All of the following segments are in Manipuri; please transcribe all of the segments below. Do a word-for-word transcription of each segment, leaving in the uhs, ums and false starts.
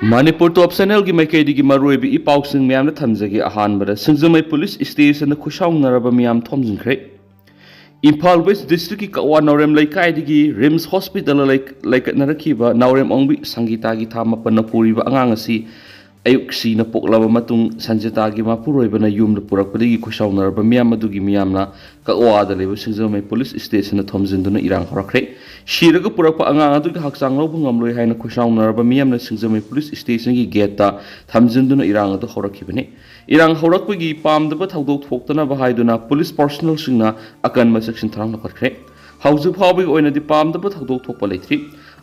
ꯃꯅꯤꯄꯨꯔ ꯇꯣꯞ ꯆꯦꯅꯦꯜꯒꯤ ꯃꯥꯏꯀꯩꯗꯒꯤ ꯃꯔꯨꯑꯣꯏꯕ ꯏ ꯄꯥꯎꯁꯤꯡ ꯃꯌꯥꯝꯗ ꯊꯝꯖꯒꯦ꯫ ꯑꯍꯥꯟꯕꯗ, ꯁꯤꯡꯖꯃꯩ ꯄꯨꯂꯤꯁ ꯁ꯭ꯇꯦꯁꯟꯗ ꯈꯨꯠꯁꯥꯎꯅꯔꯕ ꯃꯤꯌꯥꯝ ꯊꯣꯝꯖꯤꯟꯈ꯭ꯔꯦ꯫ ꯏꯝꯐꯥꯜ ꯋꯦꯁ ꯗꯤꯁꯇ꯭ꯔꯤꯛꯀꯤ ꯀꯛꯋꯥ ꯅꯥꯎꯔꯦꯝ ꯂꯩꯀꯥꯏꯗꯒꯤ ꯔꯤꯝꯁ ꯍꯣꯁꯄꯤꯇꯥꯜꯗ ꯂꯩ-, ꯂꯩꯀꯠꯅꯔꯛꯈꯤꯕ ꯅꯥꯎꯔꯦꯝ ꯑꯣꯡꯕꯤ ꯁꯪꯒꯤꯇꯥꯒꯤ ꯊꯥ ꯃꯥꯄꯟꯅ ꯄꯨꯔꯤꯕ ꯑꯉꯥꯡ ꯑꯁꯤ ꯑꯌꯨꯛ ꯁꯤꯅ ꯄꯣꯛꯂꯕ ꯃꯇꯨꯡ, ꯁꯟꯖꯤꯇꯥꯒꯤ ꯃꯄꯨꯔꯣꯏꯕꯅ ꯌꯨꯝꯗ ꯄꯨꯔꯛꯄꯗꯒꯤ ꯈꯨꯠꯁꯥꯎꯅꯔꯕ ꯃꯤꯌꯥꯝ ꯑꯗꯨꯒꯤ ꯃꯤꯌꯥꯝꯅ ꯀꯛꯋꯥꯗ ꯂꯩꯕ ꯁꯤꯡꯖꯃꯩ ꯄꯨꯂꯤꯁ ꯁ꯭ꯇꯦꯁꯟꯗ ꯊꯣꯝꯖꯤꯟꯗꯨꯅ ꯏꯔꯥꯡ ꯍꯧꯔꯛꯈ꯭ꯔꯦ꯫ ꯁꯤꯔꯒ ꯄꯨꯔꯛꯄ ꯑꯉꯥꯡ ꯑꯗꯨꯒꯤ ꯍꯛꯆꯥꯡ ꯂꯧꯕ ꯉꯝꯂꯣꯏ ꯍꯥꯏꯅ ꯈꯨꯠꯁꯥꯎꯅꯔꯕ ꯃꯤꯌꯥꯝꯅ ꯁꯤꯡꯖꯃꯩ ꯄꯨꯂꯤꯁ ꯁ꯭ꯇꯦꯁꯟꯒꯤ ꯒꯦꯠꯇ ꯊꯝꯖꯤꯟꯗꯨꯅ ꯏꯔꯥꯡ ꯑꯗꯨ ꯍꯧꯔꯛꯈꯤꯕꯅꯤ꯫ ꯏꯔꯥꯡ ꯍꯧꯔꯛꯄꯒꯤ ꯄꯥꯝꯗꯕ ꯊꯧꯗꯣꯛ ꯊꯣꯛꯇꯅꯕ ꯍꯥꯏꯗꯨꯅ ꯄꯨꯂꯤꯁ ꯄꯥꯔꯁꯣꯅꯦꯜꯁꯤꯡꯅ ꯑꯀꯟꯕ ꯆꯦꯛꯁꯤꯟ ꯊꯧꯔꯥꯡ ꯂꯧꯈꯠꯈ꯭ꯔꯦ꯫ ꯍꯧꯖꯤꯛ ꯐꯥꯎꯕꯒꯤ ꯑꯣꯏꯅꯗꯤ ꯄꯥꯝꯗꯕ ꯊꯧꯗꯣꯛ ꯊꯣꯛꯄ ꯂꯩꯇ꯭ꯔꯤ꯫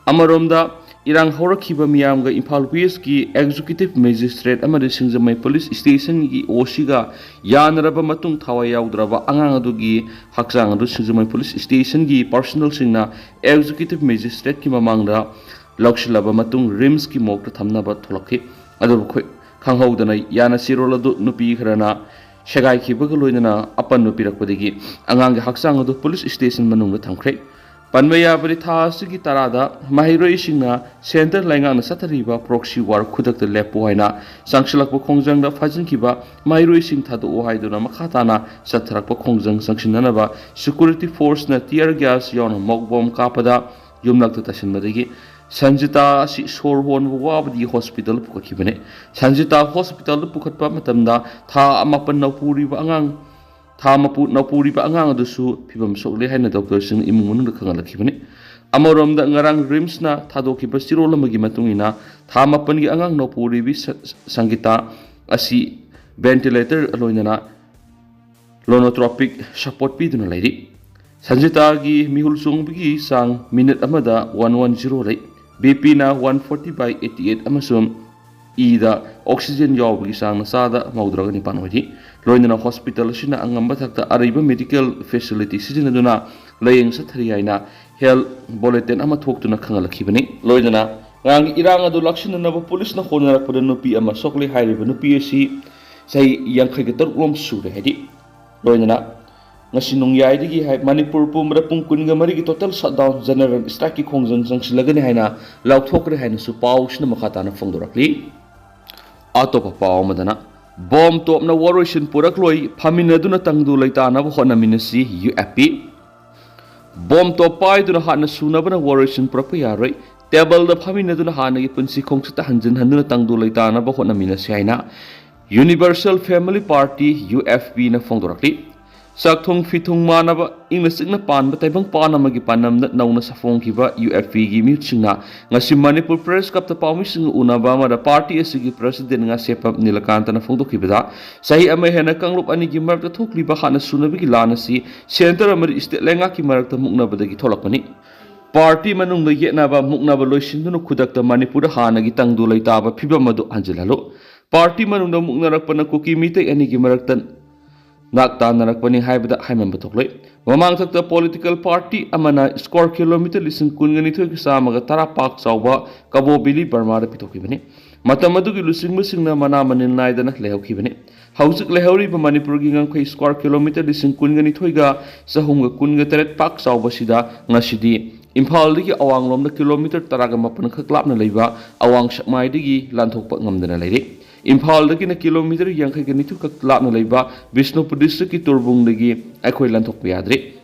ꯑꯃꯔꯣꯝꯗ, ꯏꯔꯥꯡ ꯍꯧꯔꯛꯈꯤꯕ ꯃꯤꯌꯥꯝꯒ ꯏꯝꯐꯥꯜ ꯋꯦꯁꯀꯤ ꯑꯦꯛꯖꯤꯀ꯭ꯌꯨꯇꯤꯚ ꯃꯦꯖꯤꯁꯇ꯭ꯔꯦꯠ ꯑꯃꯗꯤ ꯁꯤꯡꯖꯃꯩ ꯄꯨꯂꯤꯁ ꯁ꯭ꯇꯦꯁꯟꯒꯤ ꯑꯣ ꯁꯤꯒ ꯌꯥꯅꯔꯕ ꯃꯇꯨꯡ, ꯊꯋꯥꯏ ꯌꯥꯎꯗ꯭ꯔꯕ ꯑꯉꯥꯡ ꯑꯗꯨꯒꯤ ꯍꯛꯆꯥꯡ ꯑꯗꯨ ꯁꯤꯡꯖꯃꯩ ꯄꯨꯂꯤꯁ ꯁ꯭ꯇꯦꯁꯟꯒꯤ ꯄꯥꯔꯁꯣꯅꯦꯜꯁꯤꯡꯅ ꯑꯦꯛꯖꯤꯀ꯭ꯌꯨꯇꯤꯚ ꯃꯦꯖꯤꯁꯇ꯭ꯔꯦꯠꯀꯤ ꯃꯃꯥꯡꯗ ꯂꯧꯁꯤꯜꯂꯕ ꯃꯇꯨꯡ, ꯔꯤꯝꯁꯀꯤ ꯃꯣꯔꯒꯇ ꯊꯝꯅꯕ ꯊꯣꯛꯂꯛꯈꯤ꯫ ꯑꯗꯨꯕꯨ ꯈꯨ-, ꯈꯪꯍꯧꯗꯅ ꯌꯥꯅ ꯆꯦꯔꯣꯜ ꯑꯗꯨ ꯅꯨꯄꯤ ꯈꯔꯅ ꯁꯦꯒꯥꯏꯈꯤꯕꯒ ꯂꯣꯏꯅꯅ ꯑꯄꯟꯕ ꯄꯤꯔꯛꯄꯗꯒꯤ ꯑꯉꯥꯡꯒꯤ ꯍꯛꯆꯥꯡ ꯑꯗꯨ ꯄꯨꯂꯤꯁ ꯁ꯭ꯇꯦꯁꯟ ꯃꯅꯨꯡꯗ ꯊꯝꯈ꯭ꯔꯦ꯫ ꯄꯟꯕ ꯌꯥꯕꯗꯤ, ꯊꯥ ꯑꯁꯤꯒꯤ ꯇꯔꯥꯗ ꯃꯍꯩꯔꯣꯏꯁꯤꯡꯅ ꯁꯦꯟꯇꯔ ꯂꯩꯉꯥꯛꯅ ꯆꯠꯊꯔꯤꯕ ꯄ꯭ꯔꯣꯛꯁꯤ ꯋꯥꯔ ꯈꯨꯗꯛꯇ ꯂꯦꯞꯄꯨ ꯍꯥꯏꯅ ꯆꯪꯁꯤꯜꯂꯛꯄ ꯈꯣꯡꯖꯪꯗ ꯐꯥꯖꯤꯟꯈꯤꯕ ꯃꯍꯩꯔꯣꯏꯁꯤꯡ ꯊꯥꯗꯣꯛꯎ ꯍꯥꯏꯗꯨꯅ ꯃꯈꯥ ꯇꯥꯅ ꯆꯠꯊꯔꯛꯄ ꯈꯣꯡꯖꯪ ꯆꯪꯁꯤꯟꯅꯅꯕ ꯁꯦꯀ꯭ꯌꯨꯔꯤꯇꯤ ꯐꯣꯔꯁꯅ ꯇꯤꯌꯔ ꯒ꯭ꯌꯥꯁ ꯌꯥꯎꯅ ꯃꯣꯛ ꯕꯣꯝ ꯀꯥꯞꯄꯗ ꯌꯨꯝꯂꯛꯇ ꯇꯥꯁꯤꯟꯕꯗꯒꯤ ꯁꯟꯖꯤꯇꯥ ꯑꯁꯤ ꯁꯣꯔ ꯍꯣꯟꯕ ꯋꯥꯕꯗꯒꯤ ꯍꯣꯁꯄꯤꯇꯥꯜ ꯄꯨꯈꯠꯈꯤꯕꯅꯤ꯫ ꯁꯟꯖꯤꯇꯥ ꯍꯣꯁꯄꯤꯇꯥꯜꯗ ꯄꯨꯈꯠꯄ ꯃꯇꯝꯗ ꯊꯥ ꯃꯥꯄꯟ ꯅꯧꯄꯨꯔꯤꯕ ꯑꯉꯥꯡ, ꯊꯥ ꯃꯄꯨ-, ꯅꯧꯄꯨꯔꯤꯕ ꯑꯉꯥꯡ ꯑꯗꯨꯁꯨ ꯐꯤꯕꯝ ꯁꯣꯛꯂꯦ ꯍꯥꯏꯅ ꯗꯣꯛꯇꯔꯁꯤꯡꯅ ꯏꯃꯨꯡ ꯃꯅꯨꯡꯗ ꯈꯪꯍꯜꯂꯛꯈꯤꯕꯅꯤ꯫ ꯑꯃꯔꯣꯝꯗ, ꯉꯔꯥꯡ ꯔꯤꯝꯁꯅ ꯊꯥꯗꯣꯛꯈꯤꯕ ꯆꯦꯔꯣꯜ ꯑꯃꯒꯤ ꯃꯇꯨꯡ ꯏꯟꯅ, ꯊꯥ ꯃꯥꯄꯟꯒꯤ ꯑꯉꯥꯡ ꯅꯧꯄꯨꯔꯤꯕꯤ ꯁ-, ꯁꯪꯒꯤꯇꯥ ꯑꯁꯤ ꯚꯦꯟꯇꯤꯂꯦꯇꯔ ꯂꯣꯏꯅꯅ ꯂꯣꯅꯣꯇ꯭ꯔꯣꯄꯤꯛ ꯁꯄꯣꯔꯠ ꯄꯤꯗꯨꯅ ꯂꯩꯔꯤ꯫ ꯁꯟꯖꯤꯇꯥꯒꯤ ꯃꯤꯍꯨꯜ ꯆꯣꯡꯕꯒꯤ ꯆꯥꯡ ꯃꯤꯅꯤꯠ ꯑꯃꯗ ꯋꯥꯟ ꯋꯥꯟ ꯖꯤꯔꯣ ꯂꯩ꯫ ꯕꯤ ꯄꯤꯅ one forty by eighty eight ꯑꯃꯁꯨꯡ ꯏꯗ ꯑꯣꯛꯁꯤꯖꯦꯟ ꯌꯥꯎꯕꯒꯤ ꯆꯥꯡꯅ ꯆꯥꯗ ꯃꯧꯗ꯭ꯔꯥꯒ ꯅꯤꯄꯥꯟ ꯑꯣꯏꯔꯤ꯫ ꯂꯣꯏꯅꯅ ꯍꯣꯁꯄꯤꯇꯥꯜ ꯑꯁꯤꯅ ꯑꯉꯝꯕ ꯊꯥꯛꯇ ꯑꯔꯩꯕ ꯃꯦꯗꯤꯀꯦꯜ ꯐꯦꯁꯤꯂꯤꯇꯤ ꯁꯤꯖꯤꯟꯅꯗꯨꯅ ꯂꯥꯌꯦꯡ ꯆꯠꯊꯔꯤ ꯍꯥꯏꯅ ꯍꯦꯜꯊ ꯕꯨꯂꯦꯇꯤꯟ ꯑꯃ ꯊꯣꯛꯇꯨꯅ ꯈꯪꯍꯜꯂꯛꯈꯤꯕꯅꯤ꯫ ꯂꯣꯏꯅꯅ ꯉꯔꯥꯡꯒꯤ ꯏꯔꯥꯡ ꯑꯗꯨ ꯂꯥꯛꯁꯤꯟꯅꯅꯕ ꯄꯨꯂꯤꯁꯅ ꯍꯣꯠꯅꯔꯛꯄꯗ ꯅꯨꯄꯤ ꯑꯃ ꯁꯣꯛꯂꯦ꯫ ꯍꯥꯏꯔꯤꯕ ꯅꯨꯄꯤ ꯑꯁꯤ ꯆꯍꯤ ꯌꯥꯡꯈꯩꯒ ꯇꯔꯨꯛ ꯂꯣꯝ ꯁꯨꯔꯦ ꯍꯥꯏꯔꯤ꯫ ꯂꯣꯏꯅꯅ ꯉꯁꯤ ꯅꯣꯡꯌꯥꯏꯗꯒꯤ ꯍꯥꯏ ꯃꯅꯤꯄꯨꯔ ꯄꯨꯝꯕꯗ ꯄꯨꯡ ꯀꯨꯟꯒ ꯃꯔꯤꯒꯤ total shutdown, general strikeꯀꯤ ꯈꯣꯡꯖꯪ ꯆꯪꯁꯤꯜꯂꯒꯅꯤ ꯍꯥꯏꯅ ꯂꯥꯎꯊꯣꯛꯈ꯭ꯔꯦ ꯍꯥꯏꯅꯁꯨ ꯄꯥꯎꯁꯤꯅ ꯃꯈꯥ ꯇꯥꯅ ꯐꯣꯡꯗꯣꯔꯛꯂꯤ꯫ ꯑꯇꯣꯞꯄ ꯄꯥꯎ ꯑꯃꯗꯅ, ꯕꯣꯝ ꯇꯣꯞꯅ ꯋꯥꯔꯣꯏꯁꯤꯟ ꯄꯨꯔꯛꯂꯣꯏ, ꯐꯝꯃꯤꯟꯅꯗꯨꯅ ꯇꯪꯗꯨ ꯂꯩꯇꯥꯅꯕ ꯍꯣꯠꯅꯃꯤꯟꯅꯁꯤ, ꯌꯨ ꯑꯦꯐ ꯄꯤ꯫ ꯕꯣꯝ ꯇꯣꯞ ꯄꯥꯏꯗꯨꯅ ꯍꯥꯠꯅ ꯁꯨꯅꯕꯅ ꯋꯥꯔꯣꯏꯁꯤꯟ ꯄꯨꯔꯛꯄ ꯌꯥꯔꯣꯏ, ꯇꯦꯕꯜꯗ ꯐꯝꯃꯤꯟꯅꯗꯨꯅ ꯍꯥꯟꯅꯒꯤ ꯄꯨꯟꯁꯤ ꯈꯣꯡꯆꯠꯇ ꯍꯟꯖꯤꯟ ꯍꯟꯗꯨꯅ ꯇꯪꯗꯨ ꯂꯩꯇꯥꯅꯕ ꯍꯣꯠꯅꯃꯤꯟꯅꯁꯤ ꯍꯥꯏꯅ Universal Family Party, U F ꯄꯤꯅ ꯐꯣꯡꯗꯣꯔꯛꯂꯤ꯫ ꯆꯥꯛꯊꯨꯡ ꯐꯤꯊꯨꯡ ꯃꯥꯟꯅꯕ, ꯏꯪꯅ ꯆꯤꯛꯅ ꯄꯥꯟꯕ ꯇꯥꯏꯕꯪꯄꯥꯟ ꯑꯃꯒꯤ ꯄꯥꯟꯗꯝꯗ ꯅꯧꯅ ꯁꯥꯐꯣꯡꯈꯤꯕ ꯌꯨ ꯑꯦꯐ ꯄꯤꯒꯤ ꯃꯤꯍꯨꯠꯁꯤꯡꯅ ꯉꯁꯤ ꯃꯅꯤꯄꯨꯔ Press Clubꯇ ꯄꯥꯎꯃꯤꯁꯤꯡꯒ ꯎꯅꯕ ꯑꯃꯗ party ꯑꯁꯤꯒꯤ president ꯉꯥꯁꯦꯞꯄ ꯅꯤꯂꯀꯥꯟꯇꯅ ꯐꯣꯡꯗꯣꯛꯈꯤꯕꯗ, ꯆꯍꯤ ꯑꯃ ꯍꯦꯟꯅ ꯀꯥꯡꯂꯨꯞ ꯑꯅꯤꯒꯤ ꯃꯔꯛꯇ ꯊꯣꯛꯂꯤꯕ ꯍꯥꯠꯅ ꯁꯨꯅꯕꯒꯤ ꯂꯥꯟ ꯑꯁꯤ centre ꯑꯃꯗꯤ state ꯂꯩꯉꯥꯛꯀꯤ ꯃꯔꯛꯇ ꯃꯨꯛꯅꯕꯗꯒꯤ ꯊꯣꯛꯂꯛꯄꯅꯤ꯫ Party ꯃꯅꯨꯡꯗ ꯌꯦꯠꯅꯕ, ꯃꯨꯛꯅꯕ ꯂꯣꯏꯁꯤꯟꯗꯨꯅ ꯈꯨꯗꯛꯇ ꯃꯅꯤꯄꯨꯔꯗ ꯍꯥꯟꯅꯒꯤ ꯇꯪꯗꯨ ꯂꯩꯇꯥꯕ ꯐꯤꯕꯝ ꯑꯗꯨ ꯍꯟꯖꯤꯜꯍꯜꯂꯨ꯫ Party ꯃꯅꯨꯡꯗ ꯃꯨꯛꯅꯔꯛꯄꯅ ꯀꯨꯀꯤ ꯃꯤꯇꯩ ꯑꯅꯤꯒꯤ ꯃꯔꯛꯇ ꯅꯥꯛ ꯇꯥꯟꯅꯔꯛꯄꯅꯤ ꯍꯥꯏꯕꯗ ꯍꯥꯏꯃꯟꯕ ꯊꯣꯛꯂꯣꯏ꯫ ꯃꯃꯥꯡꯊꯛꯇ political party ꯑꯃꯅ square kilometre ꯂꯤꯁꯤꯡ ꯀꯨꯟꯒ ꯅꯤꯊꯣꯏꯒ ꯆꯥꯝꯃꯒ ꯇꯔꯥ ꯄꯥꯛ ꯆꯥꯎꯕ ꯀꯕꯣ ꯚꯦꯂꯤ ꯕꯔꯃꯥꯗ ꯄꯤꯊꯣꯛꯈꯤꯕꯅꯤ꯫ ꯃꯇꯝ ꯑꯗꯨꯒꯤ ꯂꯨꯆꯤꯡꯕꯁꯤꯡꯅ ꯃꯅꯥ ꯃꯅꯤꯜ ꯅꯥꯏꯗꯅ ꯂꯩꯍꯧꯈꯤꯕꯅꯤ꯫ ꯍꯧꯖꯤꯛ ꯂꯩꯍꯧꯔꯤꯕ ꯃꯅꯤꯄꯨꯔꯒꯤ ꯉꯝꯈꯩ square kilometre ꯂꯤꯁꯤꯡ ꯀꯨꯟꯒ ꯅꯤꯊꯣꯏꯒ ꯆꯍꯨꯝꯒ ꯀꯨꯟꯒ ꯇꯔꯦꯠ ꯄꯥꯛ ꯆꯥꯎꯕꯁꯤꯗ ꯉꯁꯤꯗꯤ ꯏꯝꯐꯥꯜꯗꯒꯤ ꯑꯋꯥꯡꯂꯣꯝꯗ kilometre ꯇꯔꯥꯒ ꯃꯥꯄꯟ ꯈꯛ ꯂꯥꯞꯅ ꯂꯩꯕ ꯑꯋꯥꯡ ꯁꯦꯛꯃꯥꯏꯗꯒꯤ ꯂꯥꯟꯊꯣꯛꯄ ꯉꯝꯗꯅ ꯂꯩꯔꯤ꯫ ꯏꯝꯐꯥꯜꯗꯒꯤꯅ kilometre ꯌꯥꯡꯈꯩꯒ ꯅꯤꯊꯣꯏ ꯈꯛ ꯂꯥꯞꯅ ꯂꯩꯕ ꯕꯤꯁꯅꯨꯄꯨꯔ districtꯀꯤ ꯇꯨꯔꯕꯨꯡꯗꯒꯤ ꯑꯩꯈꯣꯏ ꯂꯥꯟꯊꯣꯛꯄ ꯌꯥꯗ꯭ꯔꯤ꯫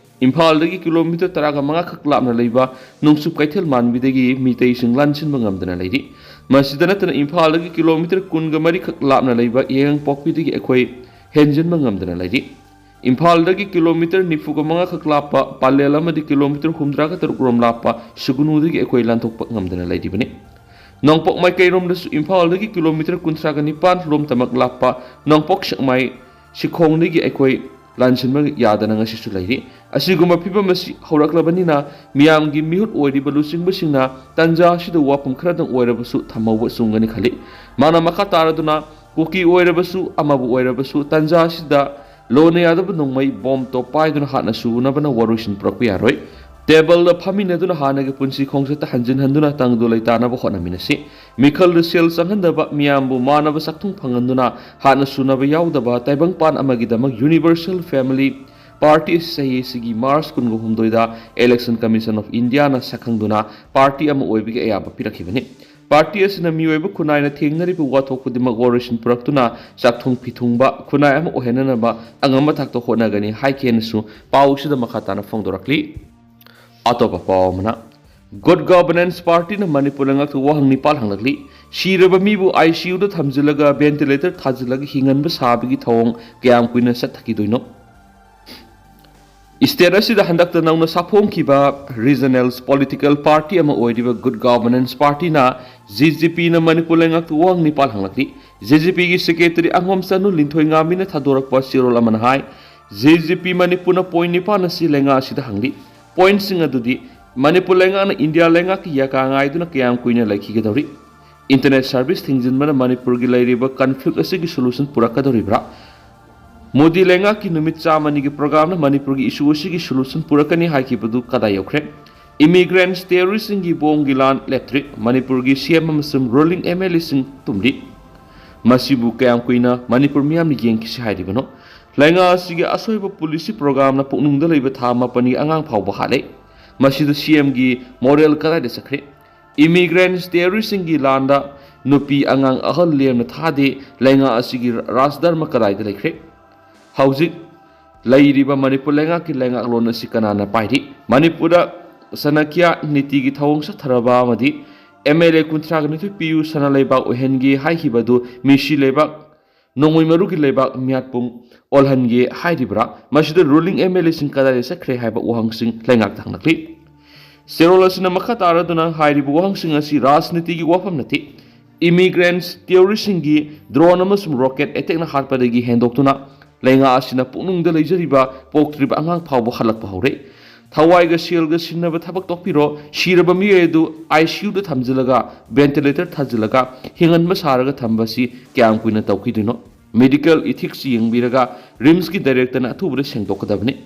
ꯏꯝꯐꯥꯜꯗꯒꯤ kilometre ꯇꯔꯥꯒ ꯃꯉꯥ ꯈꯛ ꯂꯥꯞꯅ ꯂꯩꯕ ꯅꯣꯡꯆꯨꯞ ꯀꯩꯊꯦꯜ ꯃꯥꯟꯕꯤꯗꯒꯤ ꯃꯤꯇꯩꯁꯤꯡ ꯂꯥꯟꯁꯤꯟꯕ ꯉꯝꯗꯅ ꯂꯩꯔꯤ꯫ ꯃꯁꯤꯗ ꯅꯠꯇꯅ ꯏꯝꯐꯥꯜꯗꯒꯤ kilometre ꯀꯨꯟꯒ ꯃꯔꯤ ꯈꯛ ꯂꯥꯞꯅ ꯂꯩꯕ ꯌꯥꯏꯉꯪꯄꯣꯛꯄꯤꯗꯒꯤ ꯑꯩꯈꯣꯏ ꯍꯦꯟꯖꯤꯟꯕ ꯉꯝꯗꯅ ꯂꯩꯔꯤ꯫ ꯏꯝꯐꯥꯜꯗꯒꯤ kilometre ꯅꯤꯐꯨꯒ ꯃꯉꯥ ꯈꯛ ꯂꯥꯞꯄ ꯄꯥꯂꯦꯜ ꯑꯃꯗꯤ kilometre ꯍꯨꯝꯗ꯭ꯔꯥꯒ ꯇꯔꯨꯛ ꯔꯣꯝ ꯂꯥꯞꯄ ꯁꯨꯒꯅꯨꯗꯒꯤ ꯑꯩꯈꯣꯏ ꯂꯥꯟꯊꯣꯛꯄ ꯉꯝꯗꯅ ꯂꯩꯔꯤꯕꯅꯤ꯫ ꯅꯣꯡꯄꯣꯛ ꯃꯥꯏꯀꯩꯔꯣꯝꯗꯁꯨ ꯏꯝꯐꯥꯜꯗꯒꯤ kilometre ꯀꯨꯟꯊ꯭ꯔꯥꯒ ꯅꯤꯄꯥꯟ ꯔꯣꯝꯇꯃꯛ ꯂꯥꯞꯄ ꯅꯣꯡꯄꯣꯛ ꯁꯦꯛꯃꯥꯏ ꯁꯤꯈꯣꯡꯗꯒꯤ ꯑꯩꯈꯣꯏ ꯂꯥꯟꯁꯤꯟꯕ ꯌꯥꯗꯅ ꯉꯁꯤꯁꯨ ꯂꯩꯔꯤ꯫ ꯑꯁꯤꯒꯨꯝꯕ ꯐꯤꯕꯝ ꯑꯁꯤ ꯍꯧꯔꯛꯂꯕꯅꯤꯅ ꯃꯤꯌꯥꯝꯒꯤ ꯃꯤꯍꯨꯠ ꯑꯣꯏꯔꯤꯕ ꯂꯨꯆꯤꯡꯕꯁꯤꯡꯅ ꯇꯥꯟꯖꯥ ꯑꯁꯤꯗ ꯋꯥꯐꯝ ꯈꯔꯗꯪ ꯑꯣꯏꯔꯕꯁꯨ ꯊꯝꯍꯧꯕ ꯆꯨꯝꯒꯅꯤ ꯈꯜꯂꯤ꯫ ꯃꯥꯅ ꯃꯈꯥ ꯇꯥꯔꯗꯨꯅ ꯀꯨꯀꯤ ꯑꯣꯏꯔꯕꯁꯨ ꯑꯃꯕꯨ ꯑꯣꯏꯔꯕꯁꯨ ꯇꯥꯟꯖꯥ ꯑꯁꯤꯗ ꯂꯣꯟꯅ ꯌꯥꯗꯕ ꯅꯣꯡꯃꯩ ꯕꯣꯝ ꯇꯣꯞ ꯄꯥꯏꯗꯨꯅ ꯍꯥꯠꯅ ꯁꯨꯅꯕꯅ ꯋꯥꯔꯣꯏꯁꯤꯟ ꯄꯨꯔꯛꯄ ꯌꯥꯔꯣꯏ꯫ ꯇꯦꯕꯜꯗ ꯐꯝꯃꯤꯟꯅꯗꯨꯅ ꯍꯥꯟꯅꯒꯤ ꯄꯨꯟꯁꯤ ꯈꯣꯡꯆꯠꯇ ꯍꯟꯖꯤꯟ ꯍꯟꯗꯨꯅ ꯇꯪꯗꯨ ꯂꯩꯇꯥꯅꯕ ꯍꯣꯠꯅꯃꯤꯟꯅꯁꯤ꯫ ꯃꯤꯈꯜꯗ ꯁꯦꯜ ꯆꯪꯍꯟꯗꯕ, ꯃꯤꯌꯥꯝꯕꯨ ꯃꯥꯟꯅꯕ ꯆꯥꯛꯊꯨꯡ ꯐꯪꯍꯟꯗꯨꯅ ꯍꯥꯠꯅ ꯁꯨꯅꯕ ꯌꯥꯎꯗꯕ ꯇꯥꯏꯕꯪꯄꯥꯟ ꯑꯃꯒꯤꯗꯃꯛ Universal Family ꯄꯥꯔꯇꯤ ꯑꯁꯤ ꯆꯍꯤ ꯑꯁꯤꯒꯤ ꯃꯥꯔꯆ ꯀꯨꯟꯒ ꯍꯨꯝꯗꯣꯏꯗ Election Commission of Indiaꯅ ꯁꯛꯈꯪꯗꯨꯅ ꯄꯥꯔꯇꯤ ꯑꯃ ꯑꯣꯏꯕꯒꯤ ꯑꯌꯥꯕ ꯄꯤꯔꯛꯈꯤꯕꯅꯤ꯫ ꯄꯥꯔꯇꯤ ꯑꯁꯤꯅ ꯃꯤꯑꯣꯏꯕ ꯈꯨꯟꯅꯥꯏꯅ ꯊꯦꯡꯅꯔꯤꯕ ꯋꯥꯊꯣꯛ ꯈꯨꯗꯤꯡꯃꯛ ꯋꯥꯔꯣꯏꯁꯤꯟ ꯄꯨꯔꯛꯇꯨꯅ ꯆꯥꯛꯊꯨꯡ ꯐꯤꯊꯨꯡꯕ ꯈꯨꯟꯅꯥꯏ ꯑꯃ ꯑꯣꯏꯍꯟꯅꯅꯕ ꯑꯉꯝꯕ ꯊꯥꯛꯇ ꯍꯣꯠꯅꯒꯅꯤ ꯍꯥꯏꯈꯤ ꯍꯥꯏꯅꯁꯨ ꯄꯥꯎ ꯑꯁꯤꯗ ꯃꯈꯥ ꯇꯥꯅ ꯐꯣꯡꯗꯣꯔꯛꯂꯤ꯫ ꯑꯇꯣꯞꯄ ꯄꯥꯎ ꯑꯃꯅ, Good Governance Partyꯅ ꯃꯅꯤꯄꯨꯔ ꯂꯩꯉꯥꯛꯇ ꯋꯥꯍꯪ ꯅꯤꯄꯥꯜ ꯍꯪꯂꯛꯂꯤ꯫ ꯁꯤꯔꯕ ꯃꯤꯕꯨ ICUꯗ ꯊꯝꯖꯤꯜꯂꯒ ventilator ꯊꯥꯖꯤꯜꯂꯒ ꯍꯤꯡꯍꯟꯕ ꯁꯥꯕꯒꯤ ꯊꯧꯑꯣꯡ ꯀꯌꯥꯝ ꯀꯨꯏꯅ ꯆꯠꯊꯈꯤꯗꯣꯏꯅꯣ? State ꯑꯁꯤꯗ ꯍꯟꯗꯛꯇ ꯅꯧꯅ ꯁꯥꯐꯣꯡꯈꯤꯕ regional political party ꯑꯃ ꯑꯣꯏꯔꯤꯕ Good Governance Partyꯅ, GGPꯅ ꯃꯅꯤꯄꯨꯔ ꯂꯩꯉꯥꯛꯇ ꯋꯥꯍꯪ ꯅꯤꯄꯥꯜ ꯍꯪꯂꯛꯂꯤ꯫ GGPꯒꯤ secretary ꯑꯉꯣꯝ ꯆꯅꯨ ꯂꯤꯟꯊꯣꯏꯉꯥꯝꯕꯤꯅ ꯊꯥꯗꯣꯔꯛꯄ ꯆꯦꯔꯣꯜ ꯑꯃꯅ ꯍꯥꯏ, GGP ꯃꯅꯤꯄꯨꯔꯅ point ꯅꯤꯄꯥꯜ ꯑꯁꯤ ꯂꯩꯉꯥꯛ ꯑꯁꯤꯗ ꯍꯪꯂꯤ꯫ Pointꯁꯤꯡ ꯑꯗꯨꯗꯤ, ꯃꯅꯤꯄꯨꯔ ꯂꯩꯉꯥꯛꯅ ꯏꯟꯗꯤꯌꯥ ꯂꯩꯉꯥꯛꯀꯤ ꯌꯥꯀꯥ ꯉꯥꯏꯗꯨꯅ ꯀꯌꯥꯝ ꯀꯨꯏꯅ ꯂꯩꯈꯤꯒꯗꯧꯔꯤ? Internet service ꯊꯤꯡꯖꯤꯟꯕꯅ ꯃꯅꯤꯄꯨꯔꯒꯤ ꯂꯩꯔꯤꯕ conflict ꯑꯁꯤꯒꯤ solution ꯄꯨꯔꯛꯀꯗꯧꯔꯤꯕ꯭ꯔꯥ? ꯃꯣꯗꯤ ꯂꯩꯉꯥꯛꯀꯤ ꯅꯨꯃꯤꯠ ꯆꯥꯝꯃꯅꯤꯒꯤ programꯅ ꯃꯅꯤꯄꯨꯔꯒꯤ issue ꯑꯁꯤꯒꯤ solution ꯄꯨꯔꯛꯀꯅꯤ ꯍꯥꯏꯈꯤꯕꯗꯨ ꯀꯗꯥꯏ ꯌꯧꯈ꯭ꯔꯦ? Immigrants, terroristꯁꯤꯡꯒꯤ ꯕꯣꯝꯒꯤ ꯂꯥꯟ ꯂꯦꯞꯇ꯭ꯔꯤ꯫ ꯃꯅꯤꯄꯨꯔꯒꯤ CM ꯑꯃꯁꯨꯡ ruling MLAꯁꯤꯡ ꯇꯨꯝꯂꯤ꯫ ꯃꯁꯤꯕꯨ ꯀꯌꯥꯝ ꯀꯨꯏꯅ ꯃꯅꯤꯄꯨꯔ ꯃꯤꯌꯥꯝꯅ ꯌꯦꯡꯈꯤꯁꯤ ꯍꯥꯏꯔꯤꯕꯅꯣ? ꯂꯩꯉꯥꯛ ꯑꯁꯤꯒꯤ ꯑꯁꯣꯏꯕ policy programꯅ ꯄꯨꯛꯅꯤꯡꯗ ꯂꯩꯕ ꯊꯥ ꯃꯥꯄꯟꯒꯤ ꯑꯉꯥꯡ ꯐꯥꯎꯕ ꯍꯥꯠꯂꯦ꯫ ꯃꯁꯤꯗ CMꯒꯤ moral ꯀꯗꯥꯏꯗ ꯆꯠꯈ꯭ꯔꯦ? Immigrants, terroristꯁꯤꯡꯒꯤ ꯂꯥꯟꯗ ꯅꯨꯄꯤ, ꯑꯉꯥꯡ, ꯑꯍꯜ ꯂꯦꯝꯅ ꯊꯥꯗꯦ꯫ ꯂꯩꯉꯥꯛ ꯑꯁꯤꯒꯤ ꯔꯥꯖꯙꯔꯃ ꯀꯗꯥꯏꯗ ꯂꯩꯈ꯭ꯔꯦ? ꯍꯧꯖꯤꯛ ꯂꯩꯔꯤꯕ ꯃꯅꯤꯄꯨꯔ ꯂꯩꯉꯥꯛꯀꯤ ꯂꯩꯉꯥꯛꯂꯣꯟ ꯑꯁꯤ ꯀꯅꯥꯅ ꯄꯥꯏꯔꯤ? ꯃꯅꯤꯄꯨꯔꯗ ꯆꯅꯀ꯭ꯌ ꯅꯤꯇꯤꯒꯤ ꯊꯧꯑꯣꯡ ꯆꯠꯊꯔꯕ ꯑꯃꯗꯤ MLA ꯀꯨꯟꯊ꯭ꯔꯥꯒ ꯅꯤꯊꯣꯏ ꯄꯤꯌꯨ ꯁꯅꯥ ꯂꯩꯕꯥꯛ ꯑꯣꯏꯍꯟꯒꯦ ꯍꯥꯏꯈꯤꯕ ꯑꯗꯨ ꯃꯤꯁꯤ ꯂꯩꯕꯥꯛ, ꯅꯣꯡꯃꯩ ꯃꯔꯨꯒꯤ ꯂꯩꯕꯥꯛ ꯃꯤꯌꯥꯠꯄꯨꯡ ꯑꯣꯜꯍꯟꯒꯦ ꯍꯥꯏꯔꯤꯕ꯭ꯔꯥ? ꯃꯁꯤꯗ ruling MLAꯁꯤꯡ ꯀꯗꯥꯏꯗ ꯆꯠꯈ꯭ꯔꯦ ꯍꯥꯏꯕ ꯋꯥꯍꯪꯁꯤꯡ ꯂꯩꯉꯥꯛꯇ ꯍꯪꯂꯛꯂꯤ꯫ ꯆꯦꯔꯣꯜ ꯑꯁꯤꯅ ꯃꯈꯥ ꯇꯥꯔꯗꯨꯅ ꯍꯥꯏꯔꯤꯕ ꯋꯥꯍꯪꯁꯤꯡ ꯑꯁꯤ ꯔꯥꯖꯅꯤꯇꯤꯒꯤ ꯋꯥꯐꯝ ꯅꯠꯇꯦ꯫ Immigrants, terroristꯁꯤꯡꯒꯤ drone ꯑꯃꯁꯨꯡ rocket attackꯅ ꯍꯥꯠꯄꯗꯒꯤ ꯍꯦꯟꯗꯣꯛꯇꯨꯅ ꯂꯩꯉꯥꯛ ꯑꯁꯤꯅ ꯄꯨꯛꯅꯨꯡꯗ ꯂꯩꯖꯔꯤꯕ ꯄꯣꯛꯇ꯭ꯔꯤꯕ ꯑꯉꯥꯡ ꯐꯥꯎꯕ ꯍꯜꯂꯛꯄ ꯍꯧꯔꯦ꯫ ꯊꯋꯥꯏꯒ ꯁꯦꯜꯒ ꯁꯤꯟꯅꯕ ꯊꯕꯛ ꯇꯧꯕꯤꯔꯣ꯫ ꯁꯤꯔꯕ ꯃꯤꯑꯣꯏ ꯑꯗꯨ ICUꯗ ꯊꯝꯖꯤꯜꯂꯒ, ventilator ꯊꯥꯖꯤꯜꯂꯒ ꯍꯤꯡꯍꯟꯕ ꯁꯥꯔꯒ ꯊꯝꯕ ꯑꯁꯤ ꯀꯌꯥꯝ ꯀꯨꯏꯅ ꯇꯧꯈꯤꯗꯣꯏꯅꯣ? Medical ethics ꯌꯦꯡꯕꯤꯔꯒ RIMSꯀꯤ directorꯅ ꯑꯊꯨꯕꯗ ꯁꯦꯡꯗꯣꯛꯀꯗꯕꯅꯤ꯫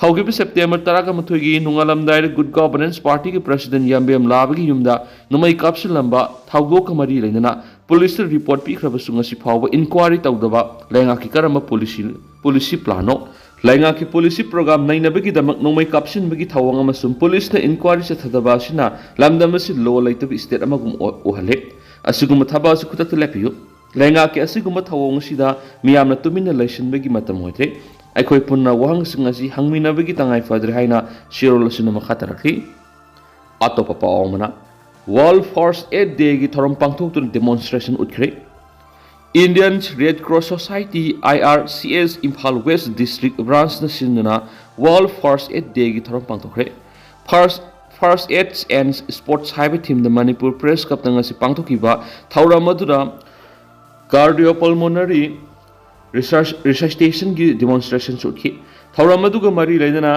ꯍꯧꯈꯤꯕ September ꯇꯔꯥꯒ ꯃꯥꯊꯣꯏꯒꯤ ꯅꯣꯡꯉꯥꯜꯂꯝꯗꯥꯏꯗ Good Governance Partyꯒꯤ president ꯌꯥꯝꯕꯦꯝ ꯂꯥꯕꯒꯤ ꯌꯨꯝꯗ ꯅꯣꯡꯃꯩ ꯀꯥꯞꯁꯤꯜꯂꯝꯕ ꯊꯧꯗꯣꯛꯀ ꯃꯔꯤ ꯂꯩꯅꯅ policeꯇ report ꯄꯤꯈ꯭ꯔꯕꯁꯨ ꯉꯁꯤ ꯐꯥꯎꯕ inquiry ꯇꯧꯗꯕ ꯂꯩꯉꯥꯛꯀꯤ ꯀꯔꯝꯕ policy, policy planꯅꯣ? ꯂꯩꯉꯥꯛꯀꯤ ꯄꯣꯂꯤꯁꯤ ꯄ꯭ꯔꯣꯒ꯭ꯔꯥꯝ ꯅꯩꯅꯕꯒꯤꯗꯃꯛ ꯅꯣꯡꯃꯩ ꯀꯥꯞꯁꯤꯟꯕꯒꯤ ꯊꯧꯑꯣꯡ ꯑꯃꯁꯨꯡ ꯄꯨꯂꯤꯁꯅ ꯏꯟꯀ꯭ꯋꯥꯔꯤ ꯆꯠꯊꯗꯕ ꯑꯁꯤꯅ ꯂꯝꯗꯝ ꯑꯁꯤ ꯂꯣ ꯂꯩꯇꯕ ꯁ꯭ꯇꯦꯠ ꯑꯃꯒꯨꯝ ꯑꯣ-, ꯎꯍꯜꯂꯦ꯫ ꯑꯁꯤꯒꯨꯝꯕ ꯊꯕꯛ ꯑꯁꯤ ꯈꯨꯗꯛꯇ ꯂꯦꯞꯄꯤꯌꯨ꯫ ꯂꯩꯉꯥꯛꯀꯤ ꯑꯁꯤꯒꯨꯝꯕ ꯊꯧꯑꯣꯡ ꯑꯁꯤꯗ ꯃꯤꯌꯥꯝꯅ ꯇꯨꯃꯤꯟꯅ ꯂꯩꯁꯤꯟꯕꯒꯤ ꯃꯇꯝ ꯑꯣꯏꯗ꯭ꯔꯦ꯫ ꯑꯩꯈꯣꯏ ꯄꯨꯟꯅ ꯋꯥꯍꯪꯁꯤꯡ ꯑꯁꯤ ꯍꯪꯃꯤꯟꯅꯕꯒꯤ ꯇꯉꯥꯏ ꯐꯗ꯭ꯔꯦ ꯍꯥꯏꯅ ꯁꯤꯔꯣꯜ ꯑꯁꯤꯅ ꯃꯈꯥ ꯇꯥꯔꯛꯂꯤ꯫ ꯑꯇꯣꯞꯄ ꯄꯥꯎ ꯑꯃꯅ, World First Aid Day ꯒꯤ ꯊꯧꯔꯝ ꯄꯥꯡꯊꯣꯛꯇꯨꯅ demonstration ꯎꯠꯈ꯭ꯔꯦ꯫ Indian Red Cross Society, I R C S, Imphal west district ꯕ꯭ꯔꯥꯟꯁꯅ ꯁꯤꯟꯗꯨꯅ World First Aid Day ꯒꯤ ꯊꯧꯔꯝ ꯄꯥꯡꯊꯣꯛꯈ꯭ꯔꯦ꯫ First, First Aid and Sports ꯍꯥꯏꯕ ꯊꯤꯝꯗ ꯃꯅꯤꯄꯨꯔ ꯄ꯭ꯔꯦꯁ ꯀ꯭ꯂꯕꯇ ꯉꯁꯤ ꯄꯥꯡꯊꯣꯛꯈꯤꯕ ꯊꯧꯔꯝ ꯑꯗꯨꯗ cardiopulmonary research, resuscitation ꯒꯤ demonstration ꯎꯠꯈꯤ꯫ ꯊꯧꯔꯝ ꯑꯗꯨꯒ ꯃꯔꯤ ꯂꯩꯅꯅ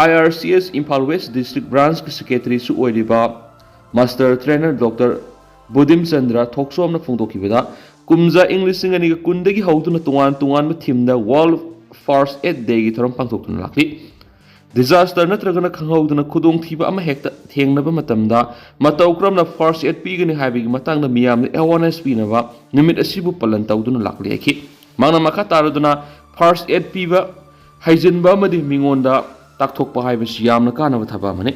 I R C S Imphal west district ꯕ꯭ꯔꯥꯟꯁꯀꯤ ꯁꯦꯀ꯭ꯔꯦꯇꯔꯤꯁꯨ ꯑꯣꯏꯔꯤꯕ master trainer doctor Budhim Chandra ꯊꯣꯛꯆꯣꯝꯅ ꯐꯣꯡꯗꯣꯛꯈꯤꯕꯗ, ꯀꯨꯝꯖꯥ ꯏꯪ ꯂꯤꯁꯤꯡ ꯑꯅꯤꯒ ꯀꯨꯟꯗꯒꯤ ꯍꯧꯗꯨꯅ ꯇꯣꯉꯥꯟ ꯇꯣꯉꯥꯟꯕ ꯊꯤꯝꯗ World First Aid Day ꯒꯤ ꯊꯧꯔꯝ ꯄꯥꯡꯊꯣꯛꯇꯨꯅ ꯂꯥꯛꯂꯤ꯫ Disaster ꯅꯠꯇ꯭ꯔꯒꯅ ꯈꯪꯍꯧꯗꯅ ꯈꯨꯗꯣꯡꯊꯤꯕ ꯑꯃ ꯍꯦꯛꯇ ꯊꯦꯡꯅꯕ ꯃꯇꯝꯗ ꯃꯇꯧ ꯀꯔꯝꯅ first aid ꯄꯤꯒꯅꯤ ꯍꯥꯏꯕꯒꯤ ꯃꯇꯥꯡꯗ ꯃꯤꯌꯥꯝꯗ awareness ꯄꯤꯅꯕ ꯅꯨꯃꯤꯠ ꯑꯁꯤꯕꯨ ꯄꯥꯂꯟ ꯇꯧꯗꯨꯅ ꯂꯥꯛꯂꯤ ꯍꯥꯏꯈꯤ꯫ ꯃꯍꯥꯛꯅ ꯃꯈꯥ ꯇꯥꯔꯗꯨꯅ, first aid ꯄꯤꯕ ꯍꯩꯖꯤꯟꯕ ꯑꯃꯗꯤ ꯃꯤꯉꯣꯟꯗ ꯇꯥꯛꯊꯣꯛꯄ ꯍꯥꯏꯕꯁꯤ ꯌꯥꯝꯅ ꯀꯥꯟꯅꯕ ꯊꯕꯛ ꯑꯃꯅꯤ꯫